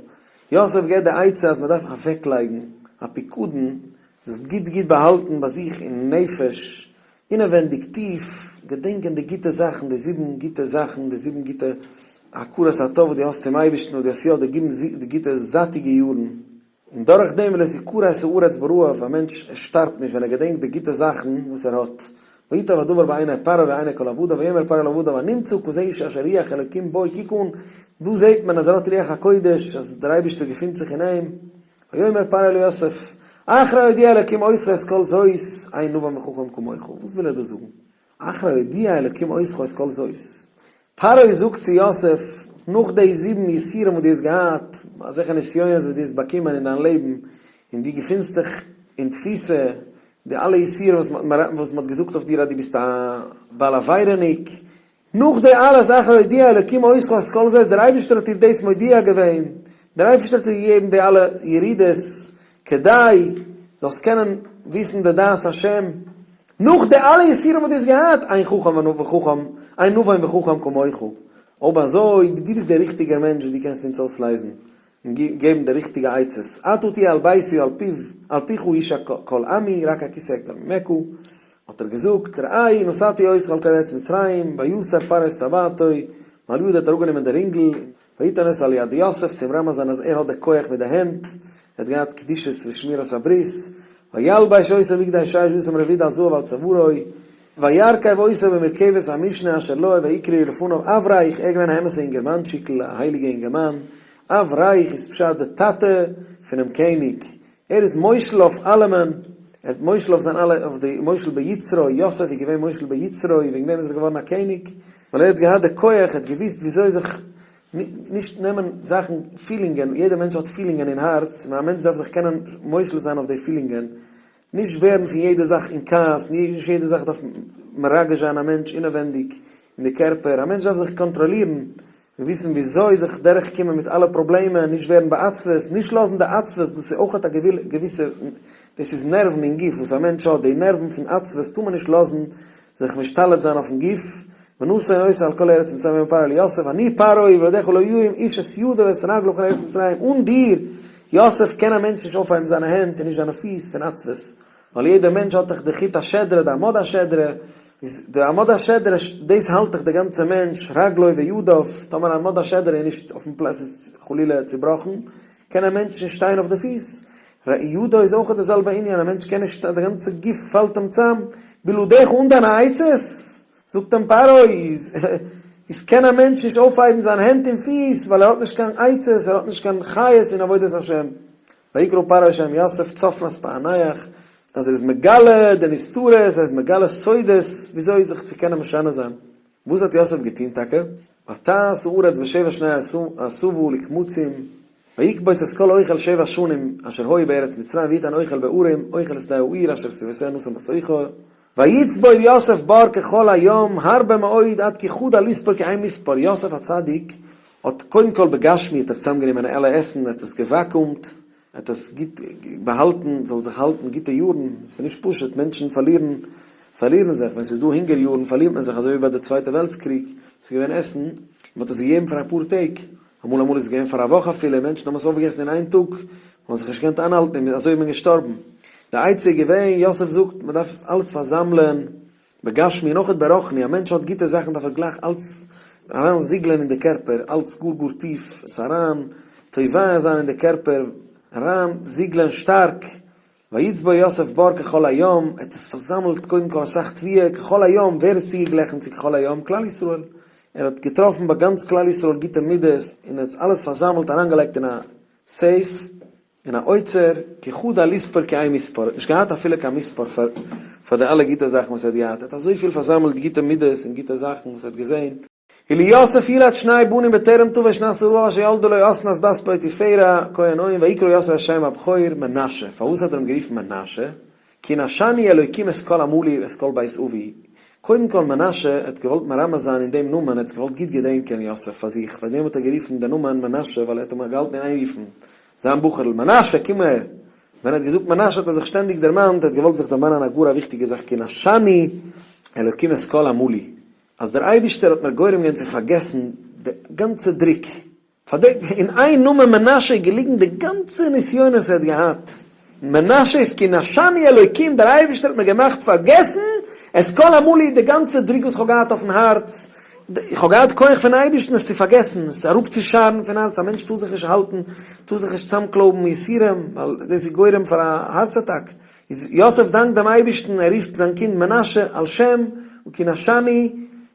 יוסף געבט די עצה אז מען דארף אוועקלייגן א פיקדון, זיך גוט גוט באהאלטן ביי זיך אין נפש, אינעווענדיג טיף, געדענקען די גוטע זאכן, די זיבן גוטע זאכן, די זיבן גוטע הכרת הטוב וואס דו האסט צום אייבערשטן, וואס דו האסט יא די גוטע זאטיגע יארן. און דורך דעם ולא תכרת הארץ ברעב, א מענטש שטארבט נישט ווען ער געדענקט די גוטע זאכן וואס ער האט, וייטב הדבר בעיני פרעה ובעיני כל עבדיו ויאמר פרעה לעבדיו הנמצא כזה איש אשר רוח אלוקים בו, קוק אן, דא זעט מען אז ער האט רוח הקודש, אז דער אייבערשטער געפינט זיך אין אים, ויאמר פרעה ליוסף, אחרי הודיע אלוקים אותך את כל זאת, אין נבון וחכם כמוך, וואס וויל ער דא זאגן? אחרי הודיע אלקים אותך את כל זאת. פרעה זאגט צו יוסף, נאך די זיבן יסורים וואס דו האסט געהאט, אזעלכע נסיונות וואס דו האסט באקומען אין דיין לעבן, און דו געפינסט דיך אין תפיסה, די אלע יסורים וואס מען האט געזאגט אויף דיר אז דו ביסט א בעל עבירה'ניק, נאך די אלע זאכן הודיע אלקים אותך את כל זאת, דער אייבערשטער האט דיר דאס מודיע געווען, דער אייבערשטער האט דיר געגעבן די אלע ירידות, כדי זאלסט קענען וויסן די דעת השם, נאך די אלע יסורים וואס דו האסט געהאט, אין חכם וחכם, אין נבון וחכם כמוך, אויב אזוי, דו ביסט דער ריכטיגער מענטש וואס דו קענסט אונז אויסלייזן, און געבן די ריכטיגע עצות, אתה תהיה על ביתי ועל פיו, על פיך ישק כל עמי, רק הכסא אקטר ממך, האט ער געזאגט, ראה נתתי אותך על כל ארץ מצרים, ויסר פרעה את טבעתו, מעל ידו האט אראפגענומען די רינגל, ויתן אותה על יד יוסף, צו מרמז זיין אז ער האט די כח מיט די הענט, ער האט געהאט קדושת ושמירת הברית, וילבש אותו בגדי שש וישם רביד על זהב על צווארו, וירכב אותו במרכבת המשנה אשר לו ויקראו לפניו אברך, ער איז געווען א אמת'ע אינגערמאנטשיקל, א הייליגע אינגערמאן, אברך איז פשט די טאטע פונעם קעניג, ער איז מושל אויף אלעמען, ער האט מושל אויף זיין אלע, אויף די מושל ביצרו, יוסף איז געווען מושל ביצרו, וועגן דעם איז ער געווארן א קעניג, ווייל ער האט געהאט די כח, ער האט געוואוסט וויאזוי זיך נישט נעמען זאכן, פילינגען, יעדער מענטש האט פילינגען אין הארץ, און א מענטש דארף זיך קענען מושל זיין אויף די פילינגען, נישט ווערן פון יעדע זאך אין כעס, נישט יעדע זאך דארף מרגש זיין א מענטש אינעווענדיג אין די קערפער, א מענטש דארף זיך קאנטראלירן און וויסן וויאזוי זיך דורך קומען מיט אלע פראבלעמען, נישט ווערן בעצבות, נישט לאזן די עצבות, דאס איז אויך א געוויסע, דאס איז נערוון אין גוף וואס א מענטש האט, די נערוון פון עצבות טאר מען נישט לאזן זיך משתלט זיין אויפן גוף, ונשא אותו על כל ארץ מצרים ויאמר פרעה אל יוסף אני פרעה ובלעדיך לא ירים איש את ידו ואת רגלו בכל ארץ מצרים, אן דיר יוסף קען א מענטש נישט אויפהייבן זיינע הענט און נישט זיינע פיס פון עצבות, ווייל יעדער מענטש האט דאך די חוט השדרה, די עמוד השדרה, איז די עמוד השדרה דאס האלט דאך די גאנצע מענטש, רגלו וידיו, טאמער עמוד השדרה איז נישט אויפן פלאץ איז חלילה צובראכן, קען א מענטש נישט שטיין אויף די פיס, ידו איז אויך די זעלבע ענין, א מענטש קען נישט, די גאנצע גוף פאלט אים צאם, בלעדיך אן דיינע עצות, זאגט אים פרעה, איז קען א מענטש נישט אויפהייבן זיין הענט און פיס, ווייל ער האט נישט קיין עצות, ער האט נישט קיין חיות אין עבודת השם. ויקרא פרעה שם יוסף צפנת פענח, אז ער איז מגלה די נסתרות, ער איז מגלה סודות, וויאזוי זיך צו קענען משנה זיין. וואס האט יוסף געטון טאקע? ותעש הארץ בשבע שני השבע לקמצים, ויקבוץ את כל אוכל שבע שנים אשר היו בארץ מצרים ויתן אוכל בערים, אוכל שדה העיר אשר סביבותיה נתן בתוכו, ויצבור יוסף בר ככל הים הרבה מאוד עד כי חדל לספור כי אין מספר, יוסף הצדיק האט קודם כל בגשמי האט ער צוזאמגענומען אלע עסן, ער האט עס געוואקומט. האט עס גוט באהאלטן, זאל זיך האלטן גוטע יארן, ס'איז נישט פשוט, מענטשן פארלירן פארלירן זיך, ווען ס'איז דא הונגער יארן פארלירט מען זיך, אזוי ווי ביי די צווייטע וועלטס קריג, ס'איז געווען עסן, מען האט עס געגעבן פאר אפאר טעג, אמאל אמאל איז עס געווען פאר א וואך אפילו, מענטשן האבן עס אויפגעגעסן אין איין טאג, מען האט זיך נישט געקענט איינהאלטן און אזוי איז מען געשטארבן. די עצה איז געווען, יוסף זאגט, מען דארף אלעס פארזאמלען, בגשמי און אויך ברוחני, א מענטש האט גוטע זאכן דארף ער גלייך אלץ אריין זיגלען אין די קערפער, אלץ גאר גאר טיף עס אריין תובע זיין אין די קערפער, אריין זיגלען שטארק, ויצבור יוסף בר ככל הים, ער האט עס פארזאמלט קודם כל אסאך תבואה, ככל הים, ווער איז צוגעגלעכנט צו ככל הים? כלל ישראל, ער האט געטראפן ביי גאנץ כלל ישראל גוטע מידות, און ער האט אלעס פארזאמלט אריינגעלייגט אין א safe, אין א אוצר, כי חדל לספור כי אין מספר, ער האט נישט געהאט אפילו קיין מספר פאר פאר די אלע גוטע זאכן וואס ער האט געהאט, ער האט אזויפיל פארזאמלט גוטע מידות און גוטע זאכן וואס ער האט געזען. וליוסף ילד שני בנים בטרם תבא שנת הרעב אשר ילדה לו אסנת בת פוטיפרע כהן און ויקרא יוסף את שם הבכור מנשה, פארוואס האט ער אים גערופן מנשה? כי נשני אלוקים את כל עמלי ואת כל בית אבי, קודם כל מנשה האט געוואלט מרמז זיין אין דעם נאמען, ער האט געוואלט גוט געדענקען יוסף פאר זיך, פאר דעם האט ער גערופן דעם נאמען מנשה ווייל ער האט אים געהאלטן אין איין רופן זיין בחור'ל מנשה קום אהער, ווען ער האט געזאגט מנשה האט ער זיך שטענדיג דערמאנט, ער האט געוואלט זיך דערמאנען א גאר א וויכטיגע זאך כי נשני אלוקים את כל עמלי, אז דער אייבישטער האט מיר גורם געווען צו פארגעסן די גאנצע דריק, פאר די, אין איין נאמען מנשה איז געליגן די גאנצע נסיונות וואס ער האט געהאט, מנשה איז כי נשני אלוקים, דער אייבישטער האט מיר געמאכט פארגעסן את כל עמלי, די גאנצע דריק וואס איך האב געהאט אויפן הארץ, איך האב געהאט כח פון אייבישטן עס צו פארגעסן, עס אראפצושארן פון הארץ, א מענטש טאר זיך נישט האלטן, טאר זיך נישט צאמקלויבן יסורים, ווייל דאס איז גורם פאר א הארץ אטאק, איז יוסף דאנקט דעם אייבערשטן, ער רופט זיין קינד מנשה על שם כי נשני,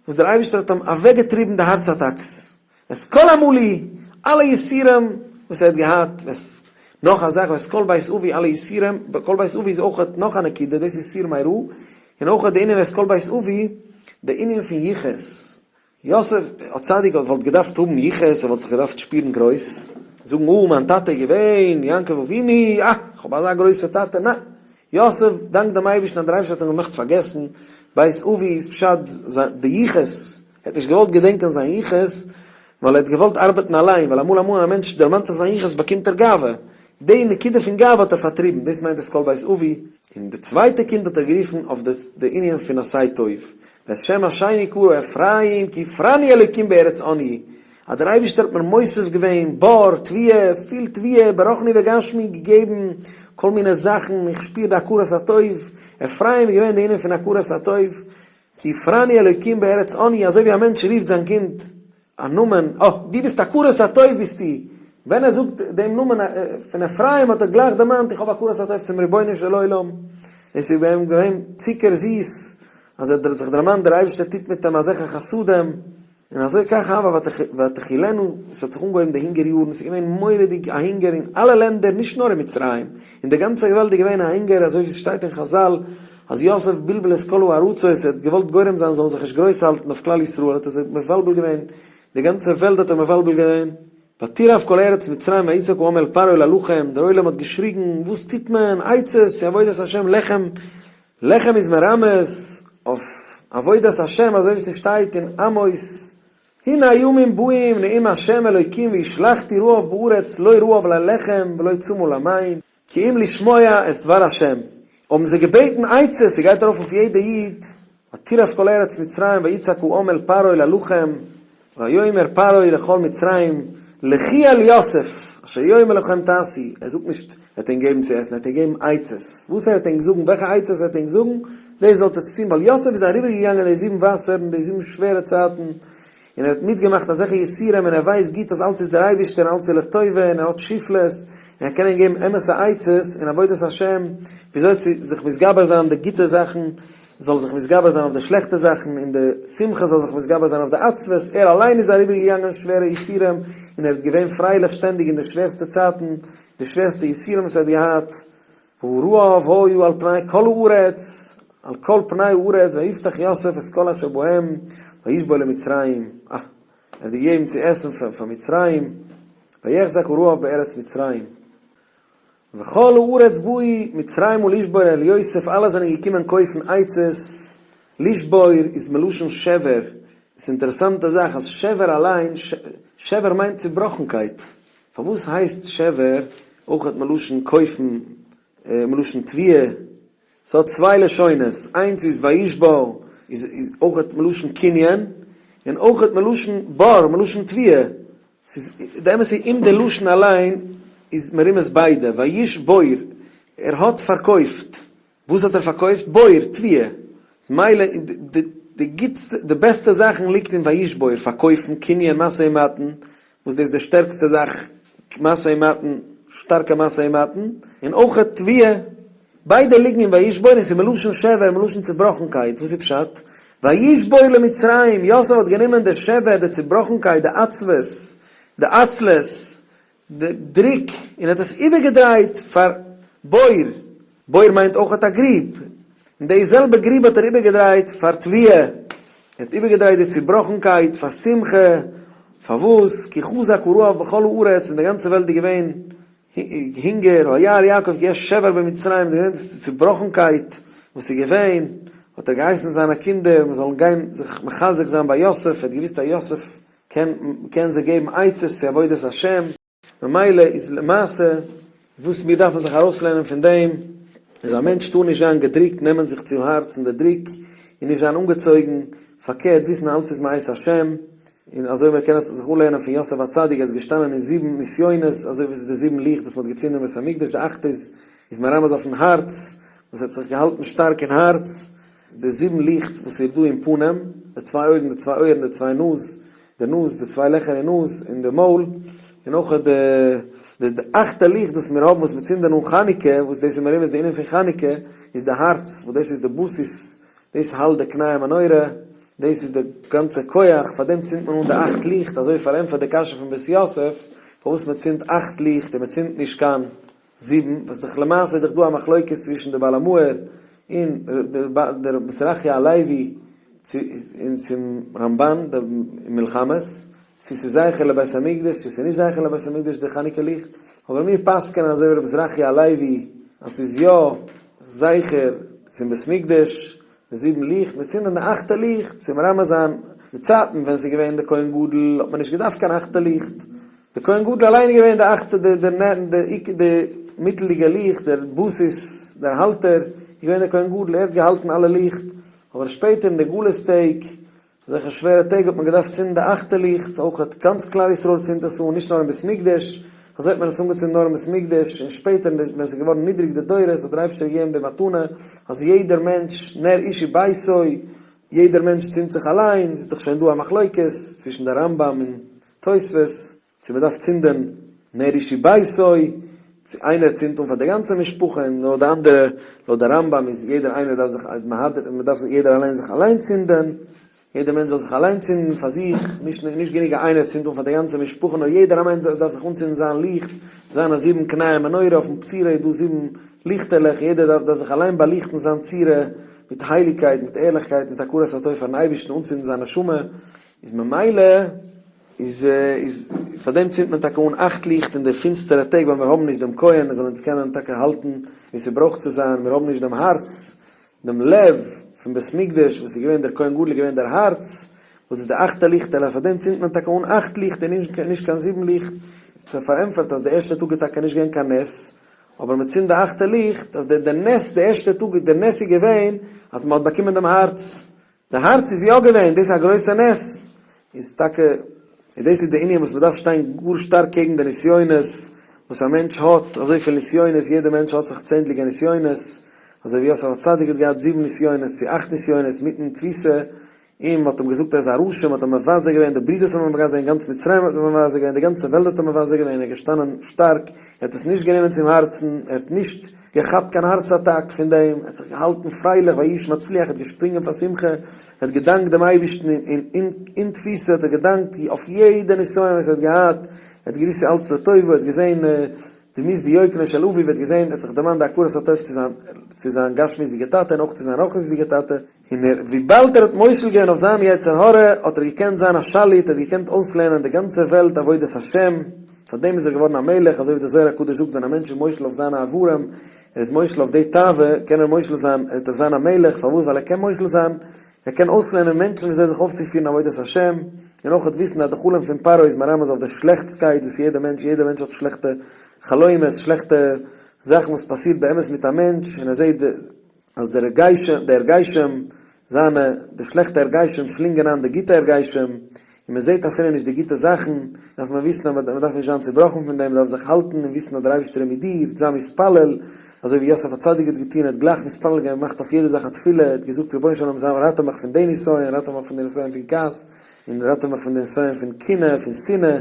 וואס דער אייבערשטער האט אים אוועקגעטריבן די הארץ אטאקס, ואת כל עמלי, אלע יסורים וואס ער האט געהאט, ואת, נאך א זאך, ואת כל בית אבי, אלע יסורים, כל בית אבי איז אויך נאך א נקודה, דאס איז סור מרע, און אויך די ענין ואת כל בית אבי, די ענין פון יחוס, יוסף הצדיק וואלט געדארפט האבן יחוס, ער וואלט זיך געדארפט שפירן גרויס, זאגן, אה, מיין טאטע איז געווען יעקב אבינו, אה, איך האב אזא גרויסע טאטע, ניין, יוסף דאנקט דעם אייבערשטן אז דער אייבערשטער האט אים געמאכט פארגעסן, בית אבי איז פשט די יחוס, ער האט נישט געוואלט געדענקען זיין יחוס, ווייל ער האט געוואלט ארבעטן אליין, ווייל אמאל אמאל א מענטש דערמאנט זיך זיין יחוס באקומט ער גאווה, די נקודה פון גאווה האט ער פארטריבן, דאס מיינט את כל בית אבי, און די צווייטע קינד האט ער גערופן אויף די ענין פון עשה טוב, ואת שם השני קרא אפרים כי הפרני אלוקים בארץ עניי, אז דער אייבערשטער האט מיר מוסיף געווען בר, תבואה, פיל תבואה, ברוחני וגשמי, געגעבן כל מיני זאכן, איך שפיר די הכרת הטוב, אפרים איז געווען די ענין פון הכרת הטוב, כי הפרני אלוקים בארץ עניי, אזוי ווי א מענטש רופט זיין קינד א נאמען, אה, דו ביסט הכרת הטוב ביסטו, ווען ער זאגט דעם נאמען פון אפרים האט ער גלייך דערמאנט איך האב הכרת הטוב צום רבונו של עולם, עס איז ביי אים געווען צוקער זיס אז ער האט זיך דערמאנט דער אייבערשטער טוט מיט אים אזעלכע חסדים, און אזוי כך הוה ותכילנו, עס האט זיך אנגעהויבן די הונגער יארן, עס איז געווען מורא'דיג א הונגער אין אלע לענדער נישט נאר אין מצרים, אין די גאנצע וועלט איז געווען א הונגער אזוי ווי עס שטייט אין חזל אז יוסף בלבל את כל הארצות, ער האט געוואלט גורם זיין זאלן זיך נישט גרויס האלטן אויף כלל ישראל, האט ער זיי מבלבל געווען, די גאנצע וועלט האט ער מבלבל געווען, ותרעב כל ארץ מצרים ויצעק העם אל פרעה ללחם, דער עולם האט געשריגן, וואס טוט מען, עצות צו עבודת השם לחם, לחם איז מרמז אויף עבודת השם אזוי ווי ס'שטייט אין עמוס, הנה ימים באים נאום השם אלוקים והשלחתי רעב בארץ לא רעב ללחם ולא צמא למים, כי אם לשמוע את דבר השם, האבן זיי געבעטן עצות, ס'גייט ארויף אויף יעדע איד, ותרעב כל ארץ מצרים ויצעק העם אל פרעה ללחם, ויאמר פרעה לכל מצרים, לכו אל יוסף, אשר יאמר לכם תעשו, ער זאגט נישט ער וועט ענק געבן צו עסן, ער וועט ענק געבן עצות, וואס ער וועט ענק זאגן, וועלכע עצות ער וועט ענק זאגן, דאס זאלט עטס טון, ווייל יוסף איז אריבערגעגאנגען די זיבן וואסערן, די זיבן שווערע צייטן, און ער האט מיטגעמאכט אזעלכע יסורים, און ער ווייסט גוט אז אלץ איז דער אייבערשטער און אלץ איז לטובה, און ער האט שפלות, און ער קען ענק געבן אמת'ע עצות אין עבודת השם, וויאזוי צו זיך מתגבר זיין די גוטע זאכן, זאל זיך מתגבר זיין אויף די שלעכטע זאכן, און די שמחה זאל זיך מתגבר זיין אויף די עצבות, ער אליין איז אריבערגעגאנגען שווערע יסורים, און ער האט געווען פרייליך שטענדיג אין די שווערסטע צייטן, די שווערסטע יסורים וואס ער האט געהאט, והרעב היה על פני כל הארץ, על כל פני הארץ, ויפתח יוסף את כל אשר בהם, וישבור למצרים, אה, ער האט געגעבן צו עסן פאר מצרים, ויחזק הרעב בארץ מצרים. וכל הארץ באו מצרימה לשבור אל יוסף, אלע זענען געקומען קויפן עצות, לשבור איז מלשון שבר, ס'איז אינטערעסאנטע זאך אז שבר אליין, שבר מיינט צובראכנקייט, פארוואס הייסט שבר? אויכעט מלשון קויפן, מלשון תבואה, ס'האט צוויי לשונות, איינס איז וישבור איז אויכעט מלשון קנין, און אויכעט מלשון בור, מלשון תבואה, ס'איז, די אמת איז אין די לשון אליין איז מרומז ביידע, וישבור, ער האט פארקויפט, וואס האט ער פארקויפט? בור, תבואה, מילא די גוטסטע, די בעסטע זאכן ליגט אין וישבור, פארקויפן, קנין, משא ומתן, וואס דאס איז די שטערקסטע זאך, משא ומתן, שטארקע משא ומתן, און אויך תבואה, ביידע ליגן אין וישבור און ס'איז מלשון שבר, מלשון צובראכנקייט, וואס איז פשט? וישבור למצרים, יוסף האט גענומען די שבר, די צובראכנקייט, די עצבות, די עצלות, די דריק, און האט עס איבערגעדרייט פאר בור, בור מיינט אויכעט א גריב, און די זעלבע גריב האט ער איבערגעדרייט פאר תבואה, ער האט איבערגעדרייט די צובראכנקייט פאר שמחה, פארוואס? כי חזק הרעב בכל הארץ, אין די גאנצע וועלט איז געווען הונגער, וירא יעקב כי יש שבר במצרים, די גאנצע צובראכנקייט וואס איז געווען, האט ער געהייסן זיינע קינדער מען זאל גיין זיך מחזק זיין ביי יוסף, ער האט געוואוסט אז יוסף קען קען זיי געבן עצות צו עבודת השם, ממילא איז למעשה וואס מיר דארפן זיך ארויסלערנען פון דעם איז א מענטש טאר נישט זיין געדריקט, נעמען זיך צום הארצן די דרוק און נישט זיין אנגעצויגן, פארקערט וויסן אלץ איז מאת השם, און אזוי ווי מען קען עס זיך אנלערנען פון יוסף הצדיק ער איז געשטאנען אין זיבן נסיונות, אזוי ווי עס איז די זיבן ליכט וואס מען האט געצינדן אין בית המקדש, די אכטע איז איז מרמז אויפן הארץ וואס האט זיך געהאלטן שטארק אין הארץ, די זיבן ליכט וואס איז דא אין פנים, די צוויי אויגן, די צוויי אויערן, די צוויי נאז, די נאז, די צוויי לעכער אין נאז, און די מויל, און אויך די די אכטע ליכט וואס מיר האבן וואס מיר צינדען אן חנוכה, וואס דאס איז מרומז די ענין פון חנוכה, איז די הארץ, וואס דאס איז די בסיס, דאס האלט די קנה המנורה, דאס איז די גאנצע כח, פאר דעם צינדט מען אן די אכט ליכט, אזוי פארענטפערט די קשיא פון בית יוסף, פארוואס מען צינדט אכט ליכט און מען צינדט נישט קיין זיבן, וואס דאך למעשה איז דאך דא א מחלוקת צווישן די בעל המאור און דער רבי זרחיה הלוי און צום רמבן די מלחמות, צו ס'איז זכר לבית המקדש צו ס'איז נישט זכר לבית המקדש די חנוכה ליכט, אבער מיר פסק'ענען אזוי ווי רבי זרחיה הלוי אז ס'איז יא זכר צום בית מקדש, די זיבן ליכט, מיר צינדען די אכטע ליכט צו מרמז זיין די צייטן ווען ס'איז געווען די כהן גדול האט מען נישט געדארפט קיין אכטע ליכט, די כהן גדול אליין איז געווען די אכטע די די די די מיטלדיגע ליכט, דער בסיס, דער האלטער, איז געווען דער כהן גדול, ער האט געהאלטן אלע ליכט, אבער שפעטער אין די גלות טעג, אזעלכע שווערע טעג האט מען געדארפט צינדן די אכטע ליכט, אויך האט גאנץ כלל ישראל צינדט עס אן, נישט נאר אין בית מקדש, אזוי האט מען עס אנגעצינדן נאר אין בית מקדש, און שפעטער ווען עס איז געווארן נידריג די דורות האט דער אייבערשטער געגעבן די מתנה אז יעדער מענטש נר איש וביתו, יעדער מענטש צינדט זיך אליין, איז דאך שוין דא א מחלוקת צווישן די רמב"ם און תוספות, צו מען דארף צינדען נר איש וביתו, צו איינער צינדט אן פאר די גאנצע משפחה און נאר די אנדערע, לויט די רמב"ם איז יעדער איינער דארף זיך מהדר, מען דארף זיך יעדער אליין זיך אליין צינדען, יעדער מענטש זאל זיך אליין צינדן פאר זיך, נישט נישט גענוג אז איינער צינדט אן פאר די גאנצע משפחה נאר יעדער א מענטש דארף זיך אנצינדן זיין ליכט, זיינע זיבן קני המנורה, אויפן צורה איז דא זיבן ליכטעלעך, יעדער דארף דארף זיך אליין באליכטן זיין צורה מיט הייליגקייט, מיט ערליכקייט, מיט הכרת הטוב פארן אייבערשטן, אנצינדן זיין נשמה, איז ממילא. איז איז פאר דעם צינדט מען טאקע אן אכט ליכט אין די פינסטערע טעג ווייל מיר האבן נישט דעם כהן ער זאל אונז קענען טאקע האלטן ווי ס'ברויך צו זיין, מיר האבן נישט דעם הארץ, דעם לב פון בית מקדש וואס איז געווען דער כהן גדול איז געווען דער הארץ וואס איז די אכטע ליכטעלע, פאר דעם צינדט מען טאקע אן אכט ליכט און נישט נישט קיין זיבן ליכט, ס'איז פארענטפערט אז די ערשטע טאג איז טאקע נישט געווען קיין נס, אבער מען צינדט די אכטע ליכט אז די די נס די ערשטע טאג די נס איז געווען אז מען האט באקומען דעם הארץ, די הארץ איז יא געווען, דאס איז א גרויסע נס, איז טאקע, און דאס איז די ענין וואס מען דארף שטיין גאר שטארק קעגן די נסיונות וואס א מענטש האט, אזויפיל נסיונות, יעדער מענטש האט זיך צענדליגע נסיונות, אזוי ווי יוסף הצדיק האט געהאט זיבן נסיונות צו אכט נסיונות מיטן תפיסה, און מען האט אים געזאגט ער איז א רשע, מען האט אים מבזה געווען, די ברידערס האבן אים מבזה געווען, גאנץ מצרים האט אים מבזה געווען, די גאנצע וועלט האט אים מבזה געווען, ער איז געשטאנען שטארק, ער האט עס נישט גענומען צום הארצן, ער האט נישט. געכאפט קיין הארץ אטאק פון דעם, ער האט זיך געהאלטן פרייליך ויהי מצליח, ער האט געשפרינגען פאר שמחה, ער האט געדאנקט דעם אייבערשטן, און אין תפיסה האט ער געדאנקט אויף יעדע נסיון וואס ער האט געהאט, ער האט געוואוסט ס'איז אלץ לטובה, ער האט געזען דמות דיוקנו של אביו, ער האט געזען, ער האט זיך דערמאנט די הכרת הטוב צו זיין צו זיין גשמיות'דיגע טאטע און אויך צו זיין רוחניות'דיגע טאטע, און ער וויבאלד ער האט מושל געווען אויף זיין יצר הרע האט ער געקענט זיין א שליט, ער האט געקענט אויסלערנען די גאנצע וועלט עבודת השם, פאר דעם איז ער געווארן א מלך, אזוי ווי דער זוהר הקדוש זאגט ווען א מענטש איז מושל אויף זיינע אברים, ער איז מושל אויף די תאווה, קען ער מושל זיין, ער דארף זיין א מלך, פארוואס? ווייל ער קען מושל זיין, ער קען אויסלערנען מענטשן ווי אזוי זיך אויפצופירן עבודת השם. און אויך וויסן אז די חלום פון פרעה איז מרמז אויף די שלעכטסקייט וואס יעדע מענטש, יעדע מענטש האט שלעכטע חלומות, שלעכטע זאכן וואס פאסירט באמת מיט א מענטש, און ער זעט אז די הרגשים, די הרגשים זיינע, די שלעכטע הרגשים שלינגען איין די גוטע הרגשים, און מען זעט אפילו נישט די גוטע זאכן, דארף מען וויסן אז מען דארף נישט זיין צעבראכן פון דעם, מען דארף זיך האלטן און וויסן אז דער אייבערשטער איז מיט דיר, זיי מתפלל, אזוי ווי יוסף הצדיק האט געטון, ער האט גלייך מתפלל געווען, געמאכט אויף יעדע זאך א תפילה, ער האט געזאגט רבונו של עולם ראטעווע מיך פון די נסיון, ראטעווע מיך פון די נסיון פון כעס, און ראטעווע מיך פון די נסיון פון קנאה, פון שנאה,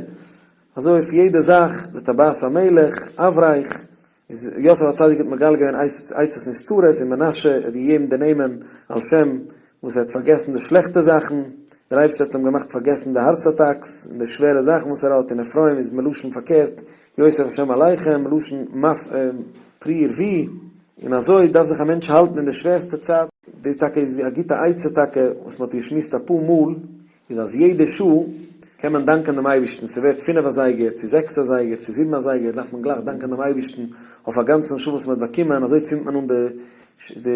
אזוי אויף יעדע זאך, די טבעת המלך, אברך, איז יוסף הצדיק האט מגלה געווען עצות נסתרות און מנשה האט געגעבן די נעמען על שם וואס ער האט פארגעסן די שלעכטע זאכן, דער אייבערשטער האט אים געמאכט פארגעסן די הארץ attacks און די שווערע זאכן וואס ער האט, און אפרים איז מלשון פארקערט, יוסף השם עליכם, מלשון מפ פרו ורבו, און אזוי דארף זיך א מענטש האלטן אין די שווערסטע צייט. דאס טאקע איז א גוטע עצה טאקע וואס מען האט געשמועסט אפאר מאל, איז אז יעדע שעה קען מען דאנקען דעם אייבערשטן, ס'ווערט פינף אזייגער, צו זעקס אזייגער, צו זיבן אזייגער, דארף מען גלייך דאנקען דעם אייבערשטן אויף א גאנצן שעה וואס מען האט באקומען, אזוי צינדט מען אן די די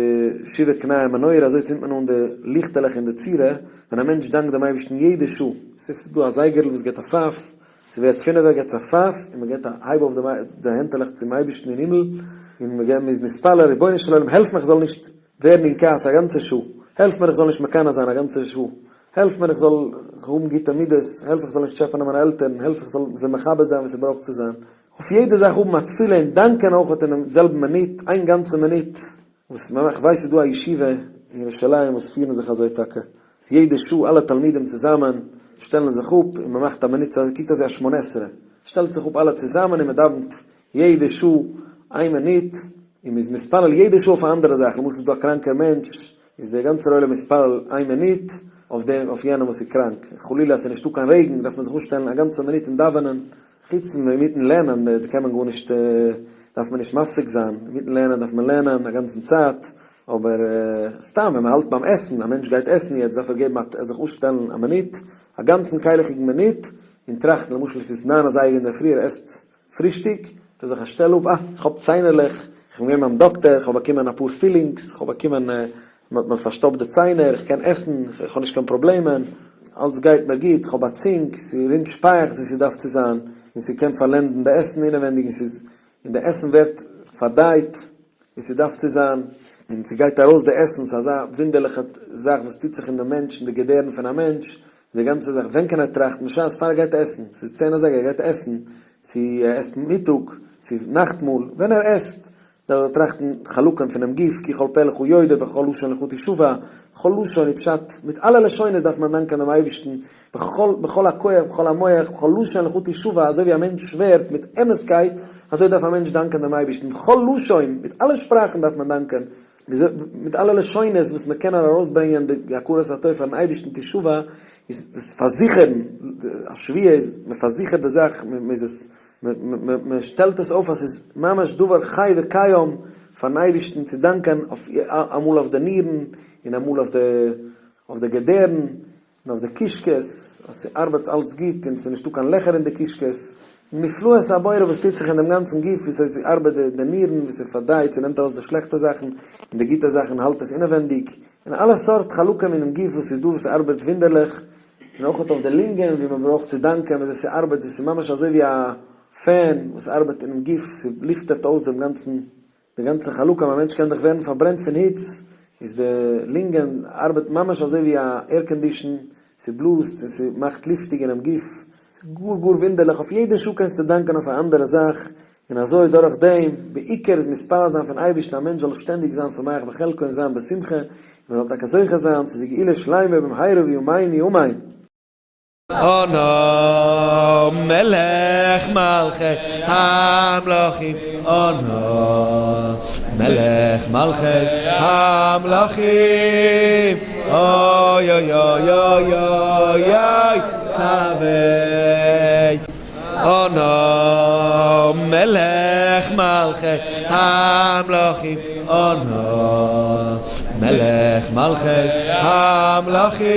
שבעה קני המנורה, אזוי צינדט מען אן די ליכטעלעך אין די צורה, ווען א מענטש דאנקט דעם אייבערשטן יעדע שעה, ס'איז דא א זייגערל וואס געבט א פייף, ס'ווערט פינעווע געבט א פייף, און מען געבט א הייב אויף די הענטעלעך צום אייבערשטן אין הימל, און מען איז מתפלל, רבונו של עולם העלף מיך איך זאל נישט ווערן אין כעס א גאנצע שעה, העלף מיר איך זאל נישט מקנא זיין א גאנצע שעה, העלף מיר איך זאל האבן גוטע מידות, העלף איך זאל נישט טשעפענען מיינע עלטערן, העלף איך זאל זיי מכבד זיין ווי ס'ברויך צו זיין. אויף יעדע זאך האבן א תפילה און דאנקען אויך אינעם זעלבן מינוט, איין גאנצע מינוט, וואס איך ווייס איז דא א ישיבה אין ירושלים וואס פירן זיך אזוי טאקע, אז יעדע שעה אלע תלמידים צוזאמען שטעלן זיך אפ און מ'מאכט א מינוט, ס'קוקט אויס ווי א שמונה עשרה, שטעלט זיך אפ אלע צוזאמען און מ'דאווענט יעדע שעה איין מינוט, און מ'איז מתפלל יעדע שעה אויף א אנדערע זאך, למשל איז דא א קראנקער מענטש, איז דער גאנצער עולם מתפלל איין מינוט אויף דעם אויף יענעם וואס איז קראנק, חלילה אז ס'איז נישטא קיין רעגן דארף מען זיך אפשטעלן א גאנצע מינוט און דאווענען, חוץ פון אינמיטן לערנען קען מען גארנישט דארף מען נישט מפסיק זיין, אינמיטן לערנען דארף מען לערנען א גאנצן צייט, אבער סתם ווען מ'האלט ביים עסן, א מענטש גייט עסן יעצט דארף ער געבן א זיך אפשטעלן א מינוט, א גאנצן קיילעכיגן מינוט, און טראכטן, למשל עס איז ניין אזייגער אינדערפרי ער עסט פרישטיג, טוט זיך א שטעל אפ, אה, איך האב ציינערלעך, איך בין געווען ביים דאקטער, איך האב באקומען אפאר fillings, איך האב באקומען, מען האט מיר פארשטאפט די ציינער, איך קען עסן, איך האב נישט קיין פראבלעמען, אלץ גייט מיר גוט, איך האב א צונג, ס'רינט שפייעכץ ווי ס'דארף צו זיין, און ס'קען פארלענדן די עסן אינעווענדיג, און ס'איז, און די עסן ווערט פארדייט ווי ס'דארף צו זיין, און ס'גייט ארויס די עסן, ס'איז אזא וואונדערליכע זאך וואס טוט זיך אין די מענטש, אין די געדערן פון א מענטש, די גאנצע זאך, ווען קען ער טראכטן? בשעת פאר ער גייט עסן, ס'איז צען אזייגער, ער גייט עסן, צו ער עסט מיטאג, צו נאכטמאל, ווען ער עסט, דארף ער טראכטן חלקים פונעם גוף, כי כל פה לך יודה וכל לשון לך תשבע, בכל לשון איז פשט, מיט אלע לשונות דארף מען דאנקען דעם אייבערשטן, בכל בכל הכח, בכל המוח, בכל לשון לך תשבע, אזוי ווי א מענטש שווערט מיט אמת'קייט, אזוי דארף א מענטש דאנקען דעם אייבערשטן, בכל לשון, מיט אלע שפראכן דארף מען דאנקען, מיט אלע לשונות וואס מען קען נאר ארויסברענגען די הכרת הטוב פארן אייבערשטן תשובה איז פארזיכערן, א שבועה איז מען פארזיכערט די זאך, מען איז עס מען שטעלט עס אויף אז ס'איז ממש דבר חי וקיים פארן אייבערשטן צו דאנקען אויף אמאל אויף די נירן און אמאל אויף די אויף די געדערן. און אויף די קישקעס, אז ס'ארבעט אלץ גוט און ס'איז נישטא קיין לעכער אין די קישקעס, נפלאות הבורא וואס טוט זיך אין דעם גאנצן גוף, וויאזוי ס'ארבעט די נירן, ווי ס'פארדייט, ס'נעמט ארויס די שלעכטע זאכן און די גוטע זאכן האלט עס אינעווענדיג, און אלע סארט חלקים אינעם גוף וואס איז דא וואס ס'ארבעט וואונדערליך, און אויך אויף די לונגען ווי מ'ברויך צו דאנקען וויאזוי ס'ארבעט, ווי ס'איז ממש אזוי ווי א fan וואס ארבעט אינעם גוף, ס'לופטערט אויס דעם גאנצן די גאנצע חלקים, א מענטש קען דאך ווערן פארברענט פון היץ, איז די לונגען ארבעט ממש אזוי ווי א air condition, ס'בלאזט און ס'מאכט לופטיג אינעם גוף, ס'איז גאר גאר וואונדערליך, אויף יעדע שעה קענסטו דאנקען אויף א אנדערע זאך, און אזוי דורך דעם, בעיקר איז מתפלל זיין פון אייבערשטן א מענטש זאל שטענדיג זיין שמח בחלקו און זיין בשמחה, און מען זאל טאקע זוכה זיין צו די גאולה שלימה במהרה בימינו אמן. אנא מלך מלכי המלכים אנא מלך מלכי המלכים אוי אוי אוי אוי אוי אוי תצוה אנא מלך מלכי המלכים אנא מלך מלכי המלכים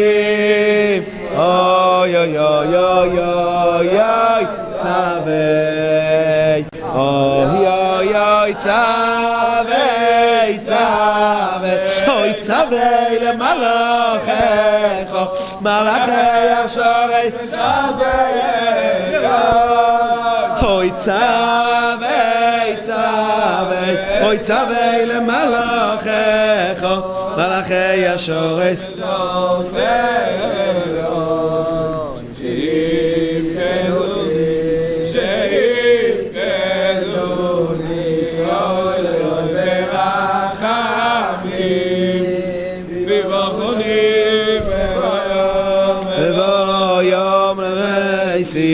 אוי אוי אוי אוי אוי אוי תצוה אוי אוי אוי תצוה תצוה. אוי צווה למלאכיך מלאכי השרת אוי צווה צווה אוי צווה למלאכיך מלאכי השרת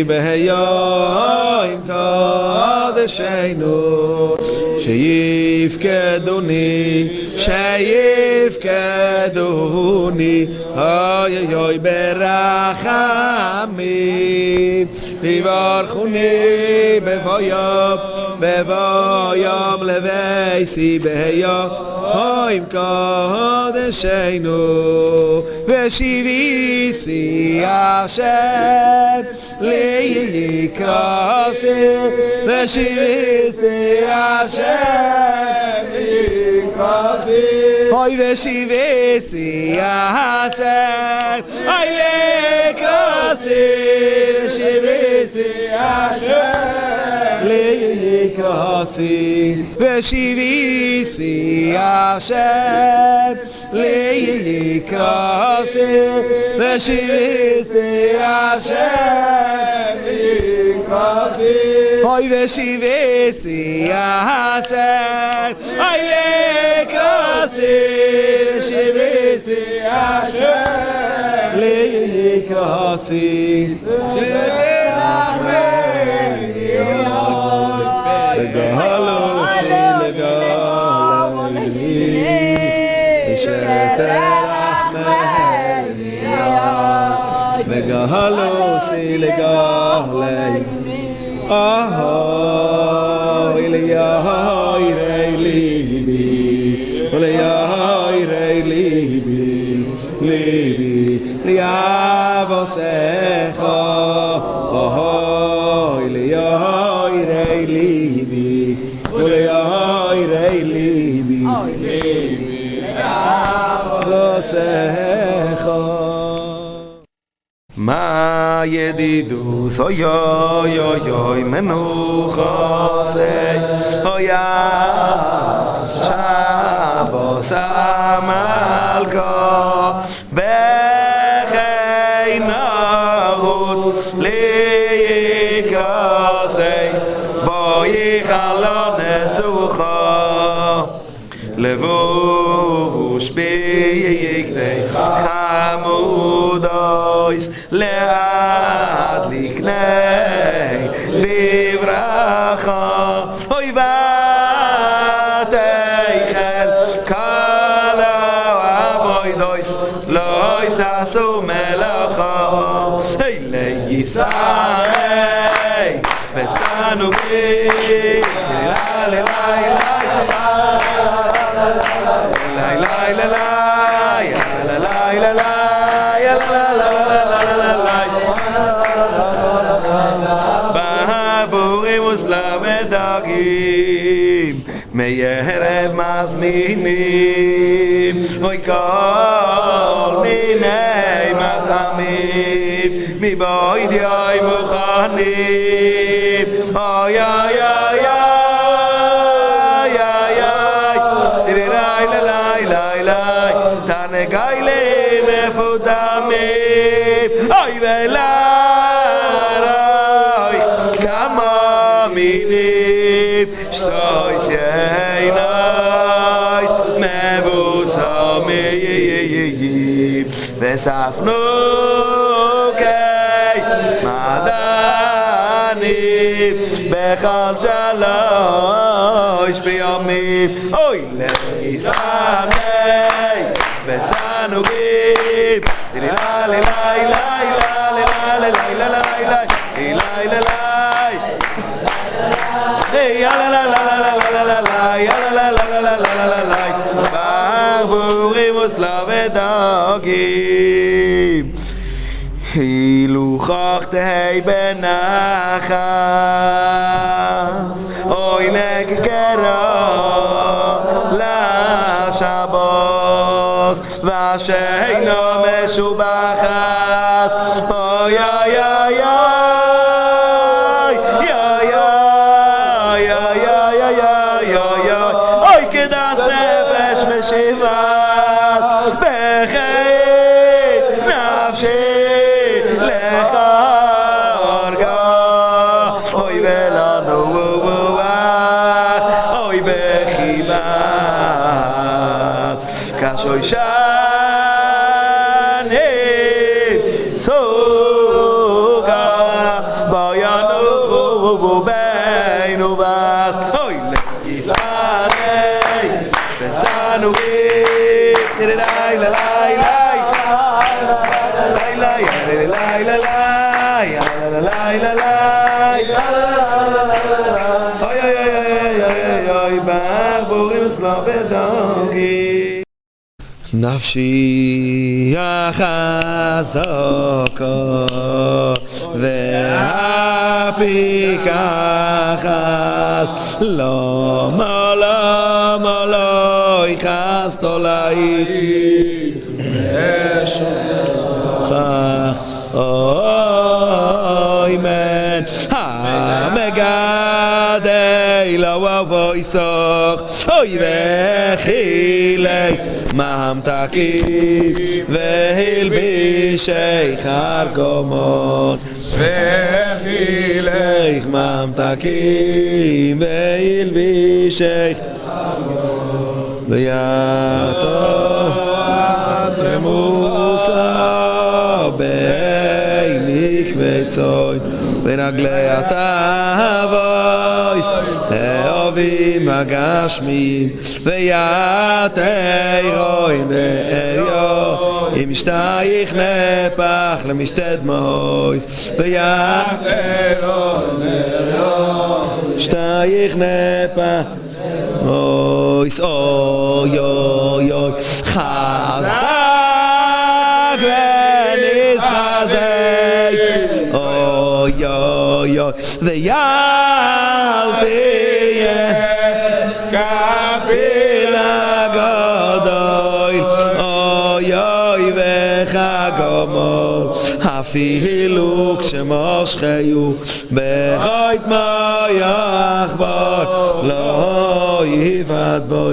ביום קודשנו שיפקדוני שיפקדוני אוי אוי ברחמים ויברכוני בבוא יום בבוא יום לביתי ביום קודשנו ושיוויתי השם לקראתי ושיוויתי השם לקראתי אוי ושיוויתי השם אוי לקראתי ושיוויתי השם לקראתי ושיוויתי השם לקראתי ושיוויתי השם לקראתי אוי ושיוויתי השם אוי לקראתי ושיוויתי השם לקראתי וגהלוסי לגהלי אהוי ליהי ליבי וליהי ליבי ליבי ליבוסך אהוי ליהי ליבי וליהי ליבי ליבוסך מה ידידוס אוי אוי אוי אוי מנוחוסי אוי שבוס המלכו בכי נרוץ לקראתי בואי חלון נסוכה לבוש בגדי חמודויס לאט לקני לברכה אוי ותכל כל האבוידויס לא יששו מלאכה אלי ישמח וסנו בי לה לה לה לה לה לה לה לה לה לה בבורים וסלמדגים מערב מזמינים אוי כל מיני מטעמים מבויד יוי מוכנים אוי אוי אוי אוי אוי תרירי לי לי לי תנגיילים מפותמים אוי ולארוי כמה מינים שסויס ינויס מבוסמים וספנו קי מעדנים בכל שלוש בימים אוי לגיסני וסנוגים לי לי לי לי לי לי לי לי לי לי לי יא לה לה לה לה לה לה יא לה לה לה לה לה לה לה ברבורים וסלבדוגים אילו חח תהא בנחת עונג קרא לשבת והשינה משובחת אוי אוי אוי אוי אוי אוי אוי אוי אוי אוי אוי אוי כדת נפש משיבת בחית נפשי לך ארגה אוי ולנו אוי בכימאס כשושנים סוגה בינוחו בין ובס אוי לגיסני בסנו בי לי לי לי לי לי לי לי לי לי לי אוי אוי אוי אוי אוי ברבורים סלובדוגי נפשי החזקה והפיקחס למה למה לא יכעסת עלייך אוי מן המגדל אבוי סוך אוי וחילי ממתקים והלבישך ארגמון וחילי ממתקים והלבישך ויתו רמוסה בין מקבצוי ורגלי התאוויס אהובים הגשמים ויתרוין ואריו אם משתייך נפח למשתה דמויס ויתרוין שתייך נפח מויס אוי אוי אוי חזק ונתחזק אוי אוי אוי ואל תהיה כפיל כפיל הגדול אוי אוי וחגמול אפילו כשמושכיו בחית מויח בו לא יבעט בו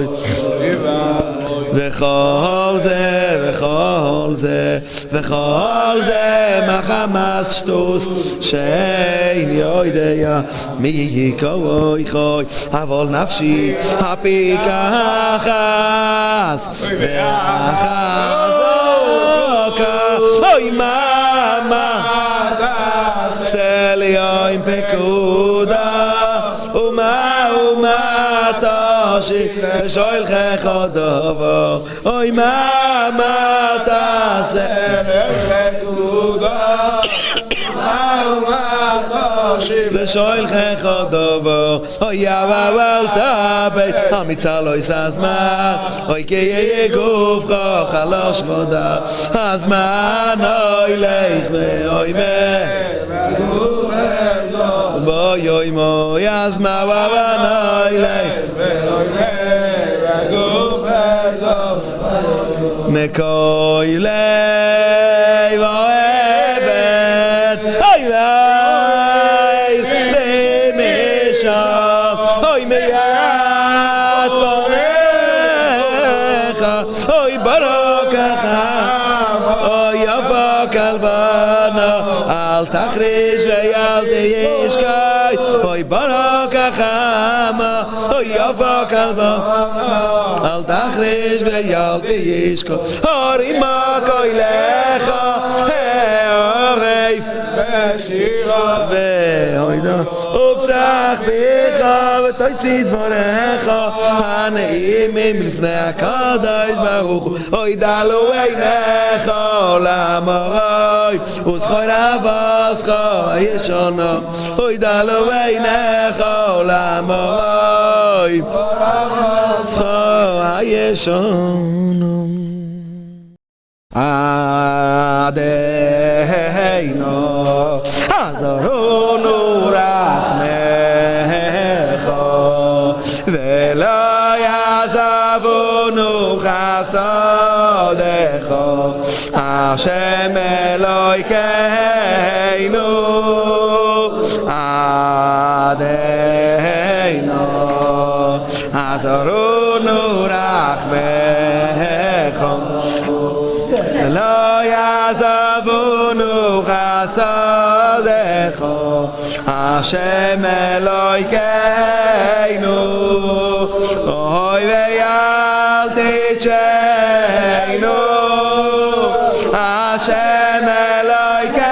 וכל זה וכל זה וכל זה מחמס שטוס שאין יודע מי יקוי חוי אבל נפשי הפיקחס והחזוקה אוי מאמה סליו עם פקודה ומה ומה תשי ושואל לך דבר אוי מה מה תעשה לשואל לך דבר אוי יבא אל תאבד המיצה לא יישא הזמן אוי כי יהיה גוף חלוש ודה הזמן אוי לך ואוי בוי אוי מוי אז מה ובנוי לך נקוי לי ואבן אוי אוי למשם אוי מיד פניך אוי ברוקך אוי יפה כלבנה אל תחריש ואל תשקי אוי ברוקך אוי יפה כלבנה אל תחריש ואל תשקי הרימה כוילך העורף והוידו ופסח ביך ותוציא דבריך הנעימים לפני הקדוש ברוך הוא אוי דלו עיניך למרוי וזכור אבוסך הישנו אוי דלו עיניך למרוי וזכור הישנו עד חסדך השם אלוקינו עד הנה עזרונו רחמיך לא יעזבונו חסדך השם אלוקינו אוי ואל תטשנו השם אלוקינו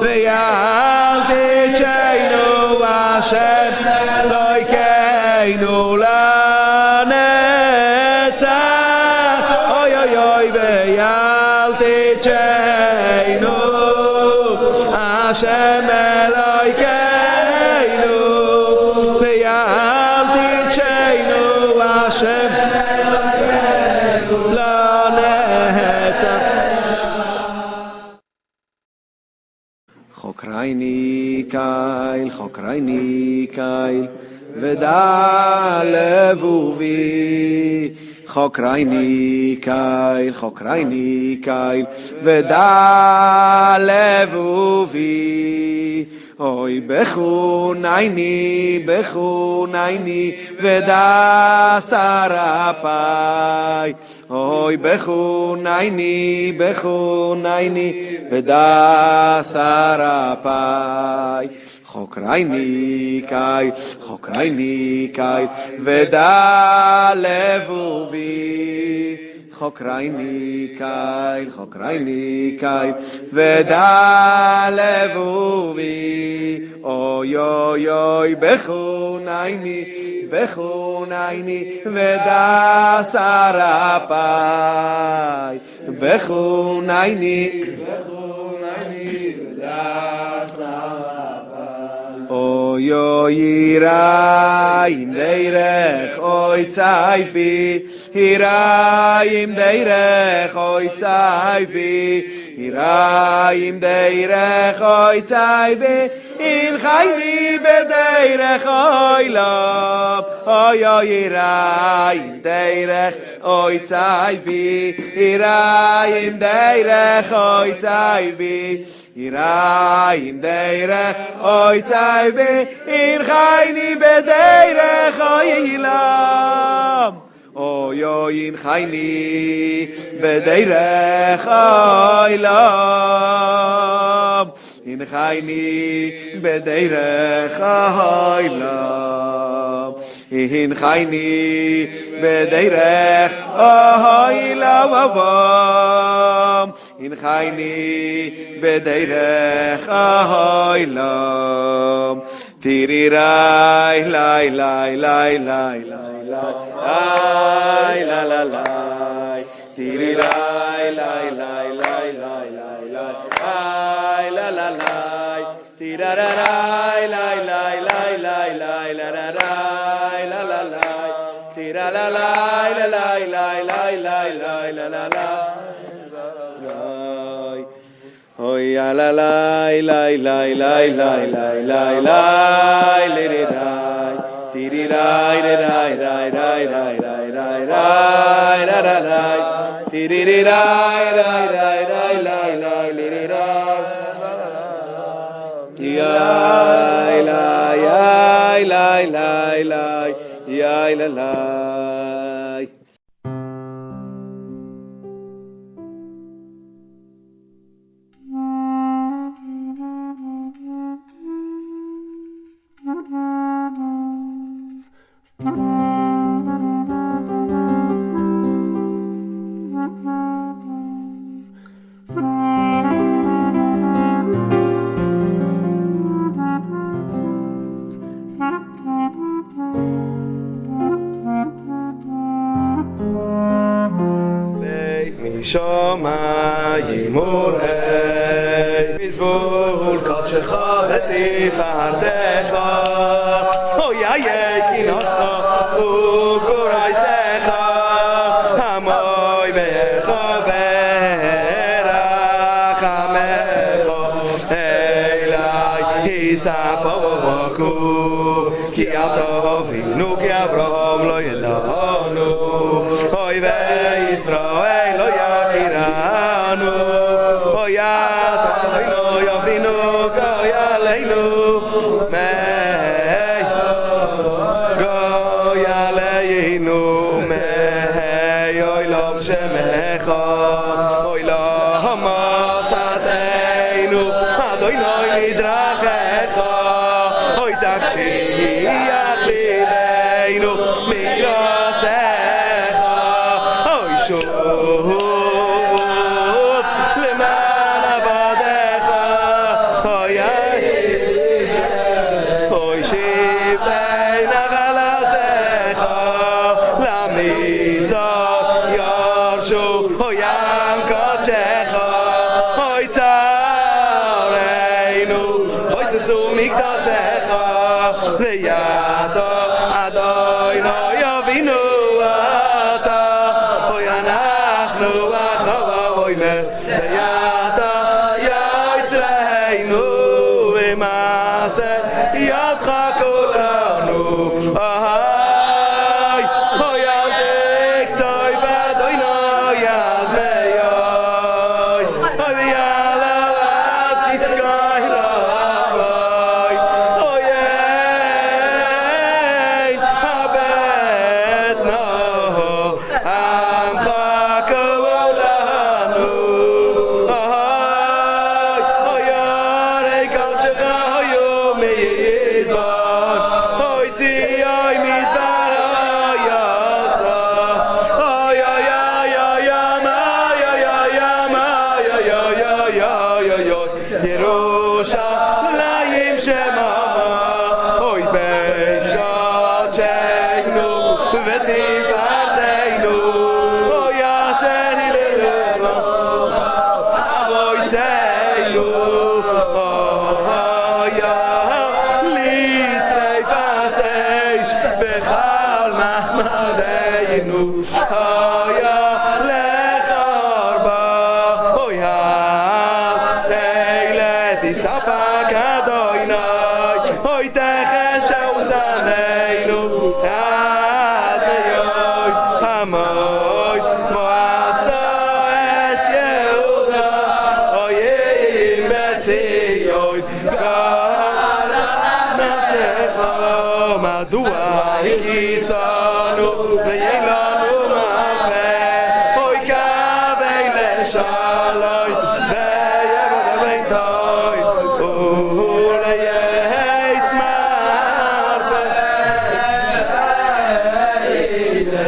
ואל תטשנו השם אלוקינו לנצח אוי אוי אוי ואל תטשנו השם אלוקינו ואל תטשנו השם אלוקינו לנצח חוקרני קייל, חוקרני קייל, ודע לבובי. חוקרני קייל, חוקרני קייל, ודע לבובי. אוי בחונייני, בחונייני, ודע סרפי. אוי בחונייני, בחונייני, ודע סרפי. חוקרני קייל, חוקרני קייל, ודע לבובי. חוקרני קייל, חוקרני קייל, ודע לבובי. אוי אוי אוי, בחונייני, בחונייני, ודע סרפי. בחונייני, בחונייני, ודע סרפי. אוי אוי יראים דרך אוי צייבי יראים דרך אוי צייבי יראים דרך אוי צייבי אין חייני בדרך אוי לא אוי אוי יראים דרך אוי צייבי יראים דרך אוי צייבי יראים דרך אוי צייבי אין חייני בדרך אוי לם אוי אוי אין חייני בדרך אוי לם אין חייני בדרך אוי לם אין חייני בדרך אוי לם אין חייני בדרך אוי לם תירי ריי לי לי לי לי לי לי לה לה לי תירי ריי לי לי לי לי לי לי לה לה לי תירה רה ריי לי לי לי לי לי לה רה ריי לה לה לי תירה לה לי לה לי לי לי לי לי לה לה לי אוי לה לי לי לי לי לי לי לי לי לי לי רי תירי רי רי רי רי רי רי רי רי רי רה רה רי תירי רי רי רי רי רי לי לי לי לי רי יי לי יי לי לי לי יי לי לי משמיים וראה מזבול קודשך ותפארתך אוי יא כי נוסך וגורייסך המוי בך ורחמך אלי יספוקו כי אל תבינו כי אברהם לא ידענו ישראל אוי יכירנו אוי אדוני אבינו גוי עלינו מי גוי עלינו מי אוי לאו שמך אוי למה עשינו אדוני מדרכך אוי תקשיח ליבנו מקראתך אוי שוב למען עבדיך אוי אוי שבטי נחלתך למצוא ירשו אוי עם קדשך אוי צורנו אוי ששו מקדשך ויעתו אדוני אבינו אתה אוי אנחנו אחריו אוי ויעתו יצרנו ומעשה ידך כולנו אוי אוי אל תקצוי באדוני עד מאוי אוי ויעלה עד פסקי רבי אוי אין הבט נא עמך כולנו אוי אוי ירא קדשך היו מדבר אוי ציון מדבר היסה אוי אוי אוי אוי אוי אוי אוי אוי אוי אוי אוי אוי ירושלים שממה אוי בית קדשנו ותפארתנו אוי אשר הללו אבויסנו אוי לשרפת אש בכל מחמדנו אוי לחרבה אוי הלילה תספק אדוני אוי תחשו זננו עד אוי המויס מואסו את יהודה אוי אם בציון גל נפשך מדוע הכיסנו ואין לנו מרפא אוי קווי לשלוי ויבוא ביתוי ולייס מרפא הנה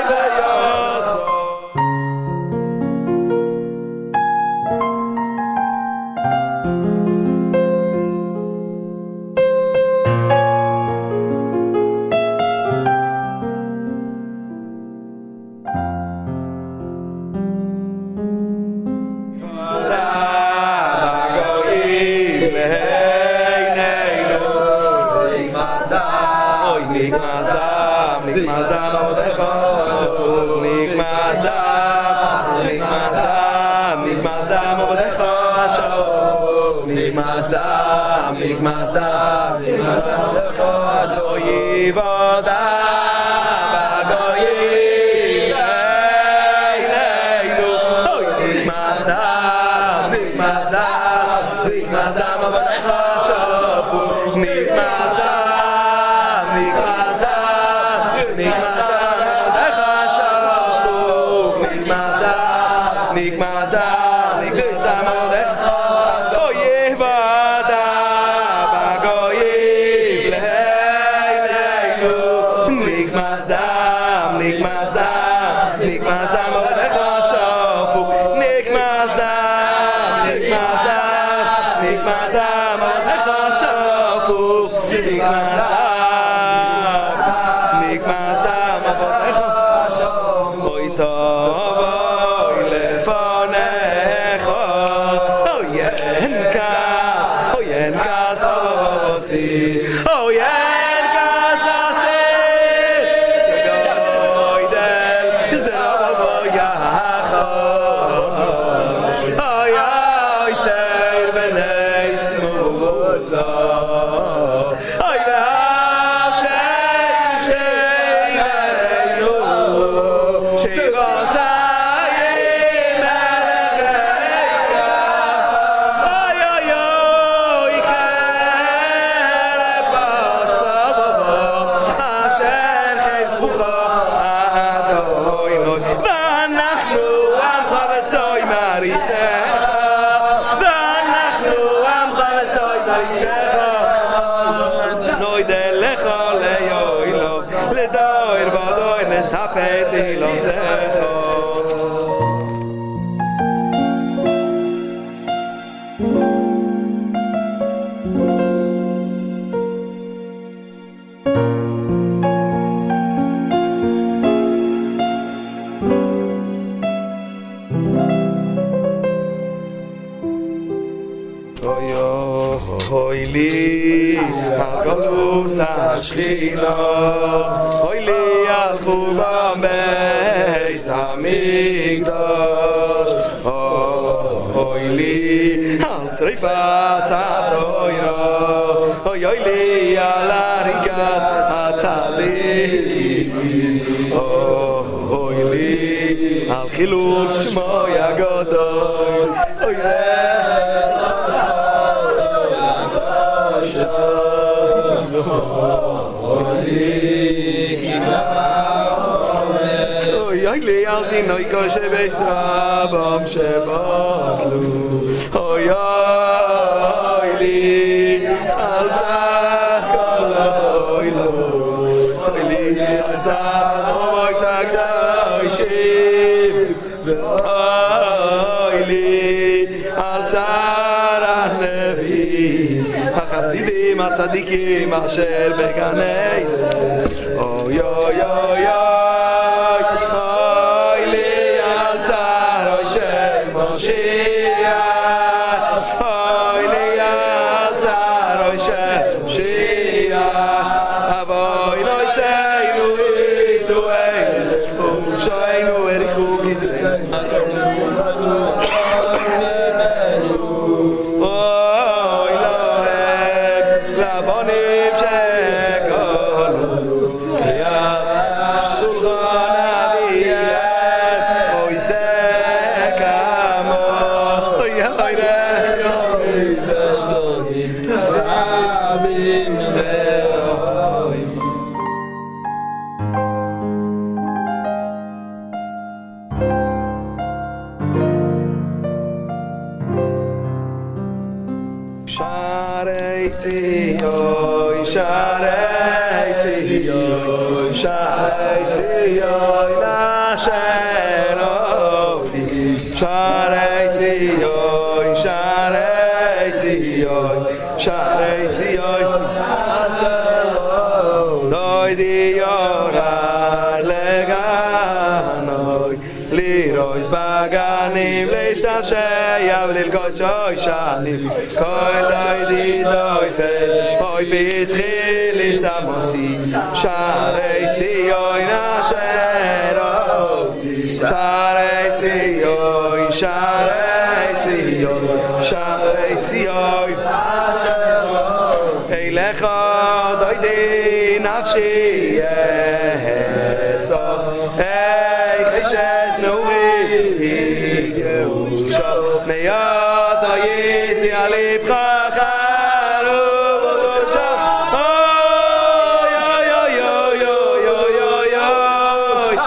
ויוסו. Oh yeah, מספר תהילתך. אוי אוי לי על גלות השכינה, אוי לי על חורבן בית המקדש, אוי לי על שריפת התורה, אוי אוי לי על הריגת הצדיקים, אוי לי על חילול שמו הגדול, אוי אוי לי אל תינוי קשה בית רבם שבטלו, אוי אוי לי אל תכל אוי לו, אוי לי אל תכל הקדושים, ואוי לי על צער הנביא, החסידים הצדיקים אשר בגן עדן, אוי אוי אוי אוי אוי לי על צער אוי של משיח, אוי לי על צער אוי של משיח, אבוי לא יצאנו איתו אל ופשענו הריחו קצנו, אוי להם לבונים שגלו קריאת שולחן אביהם, אוי זה כמה אוי אוי אוי שערי ציון, שערי ציון, שערי ציון אשר עובדי, שערי ציון, שערי ציון, שערי ציון אשר עובדי, יורד לגנוי, לרויס בגנים, להשתעשע וללקוט שושנים, כל דוידי דויפל, אוי פסחי לסמוסי, שערי ציון אשר עובדי, שערי ציון, שערי ציון, שערי ציון אשר עובדי, אלך דוידי נפשי אעשו, איך אשת נעורי ירושו, מיות הייתי על לבך חרוב ובושו, אוי אוי אוי אוי אוי אוי אוי אוי אוי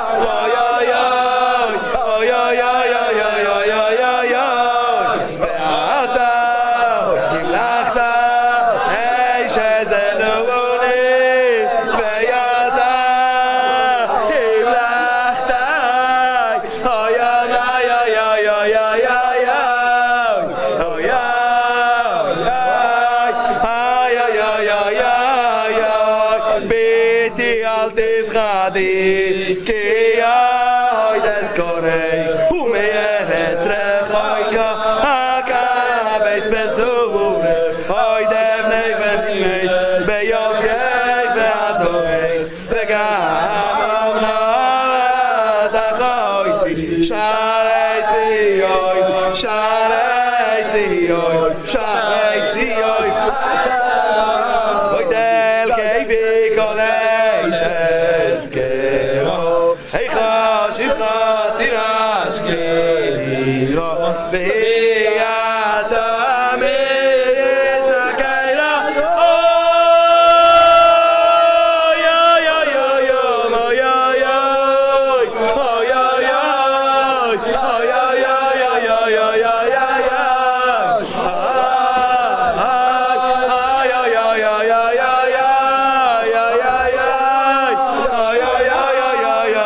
אוי אוי אוי אוי אוי אוי אוי אוי, ואתה המלכת אש איזה נעורי, ואתה המלכת אוי אוי אוי אוי אוי אוי אוי אוי אוי אוי אוי אוי אוי, ביתי אל תפחדי, כי אוי דסקורי ומארץ רחוקה הקבץ בסורך, אוי דבני ונמס ביופי והתורס, וגם אמנת החויסי, שערי ציון, שערי ציון, שערי ציון, אוי דל כאבי כל איש אזכרו, היכה שפחה תירש כלירו, והיא אתה מזכירה, אוי אוי אוי אוי אוי אוי אוי אוי אוי אוי אוי אוי אוי אוי אוי אוי.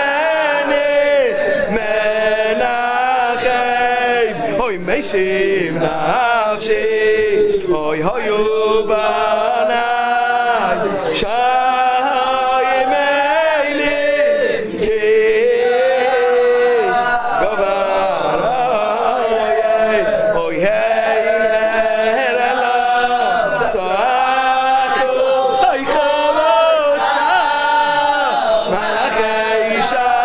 משיב נפשי אוי היו בניי שי מיילי כי גבר אוי היי הרלה צעקו אוי חלוצה מלאכי שדי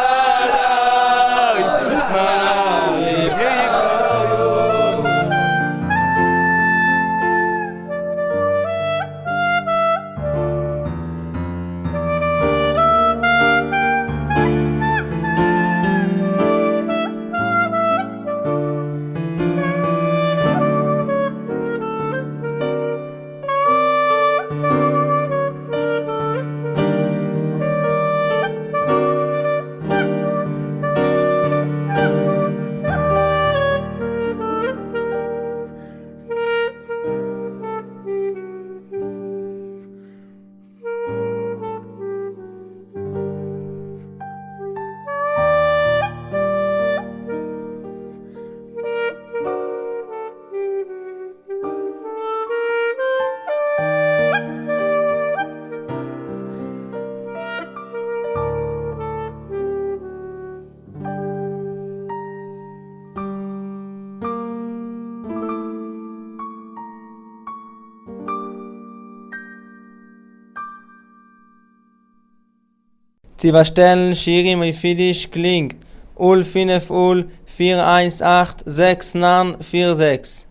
צו באשטעלן שיעורים אויף אידיש קלינגט אל פינף אל פיר איינס אכט זעקס ניין פיר זעקס.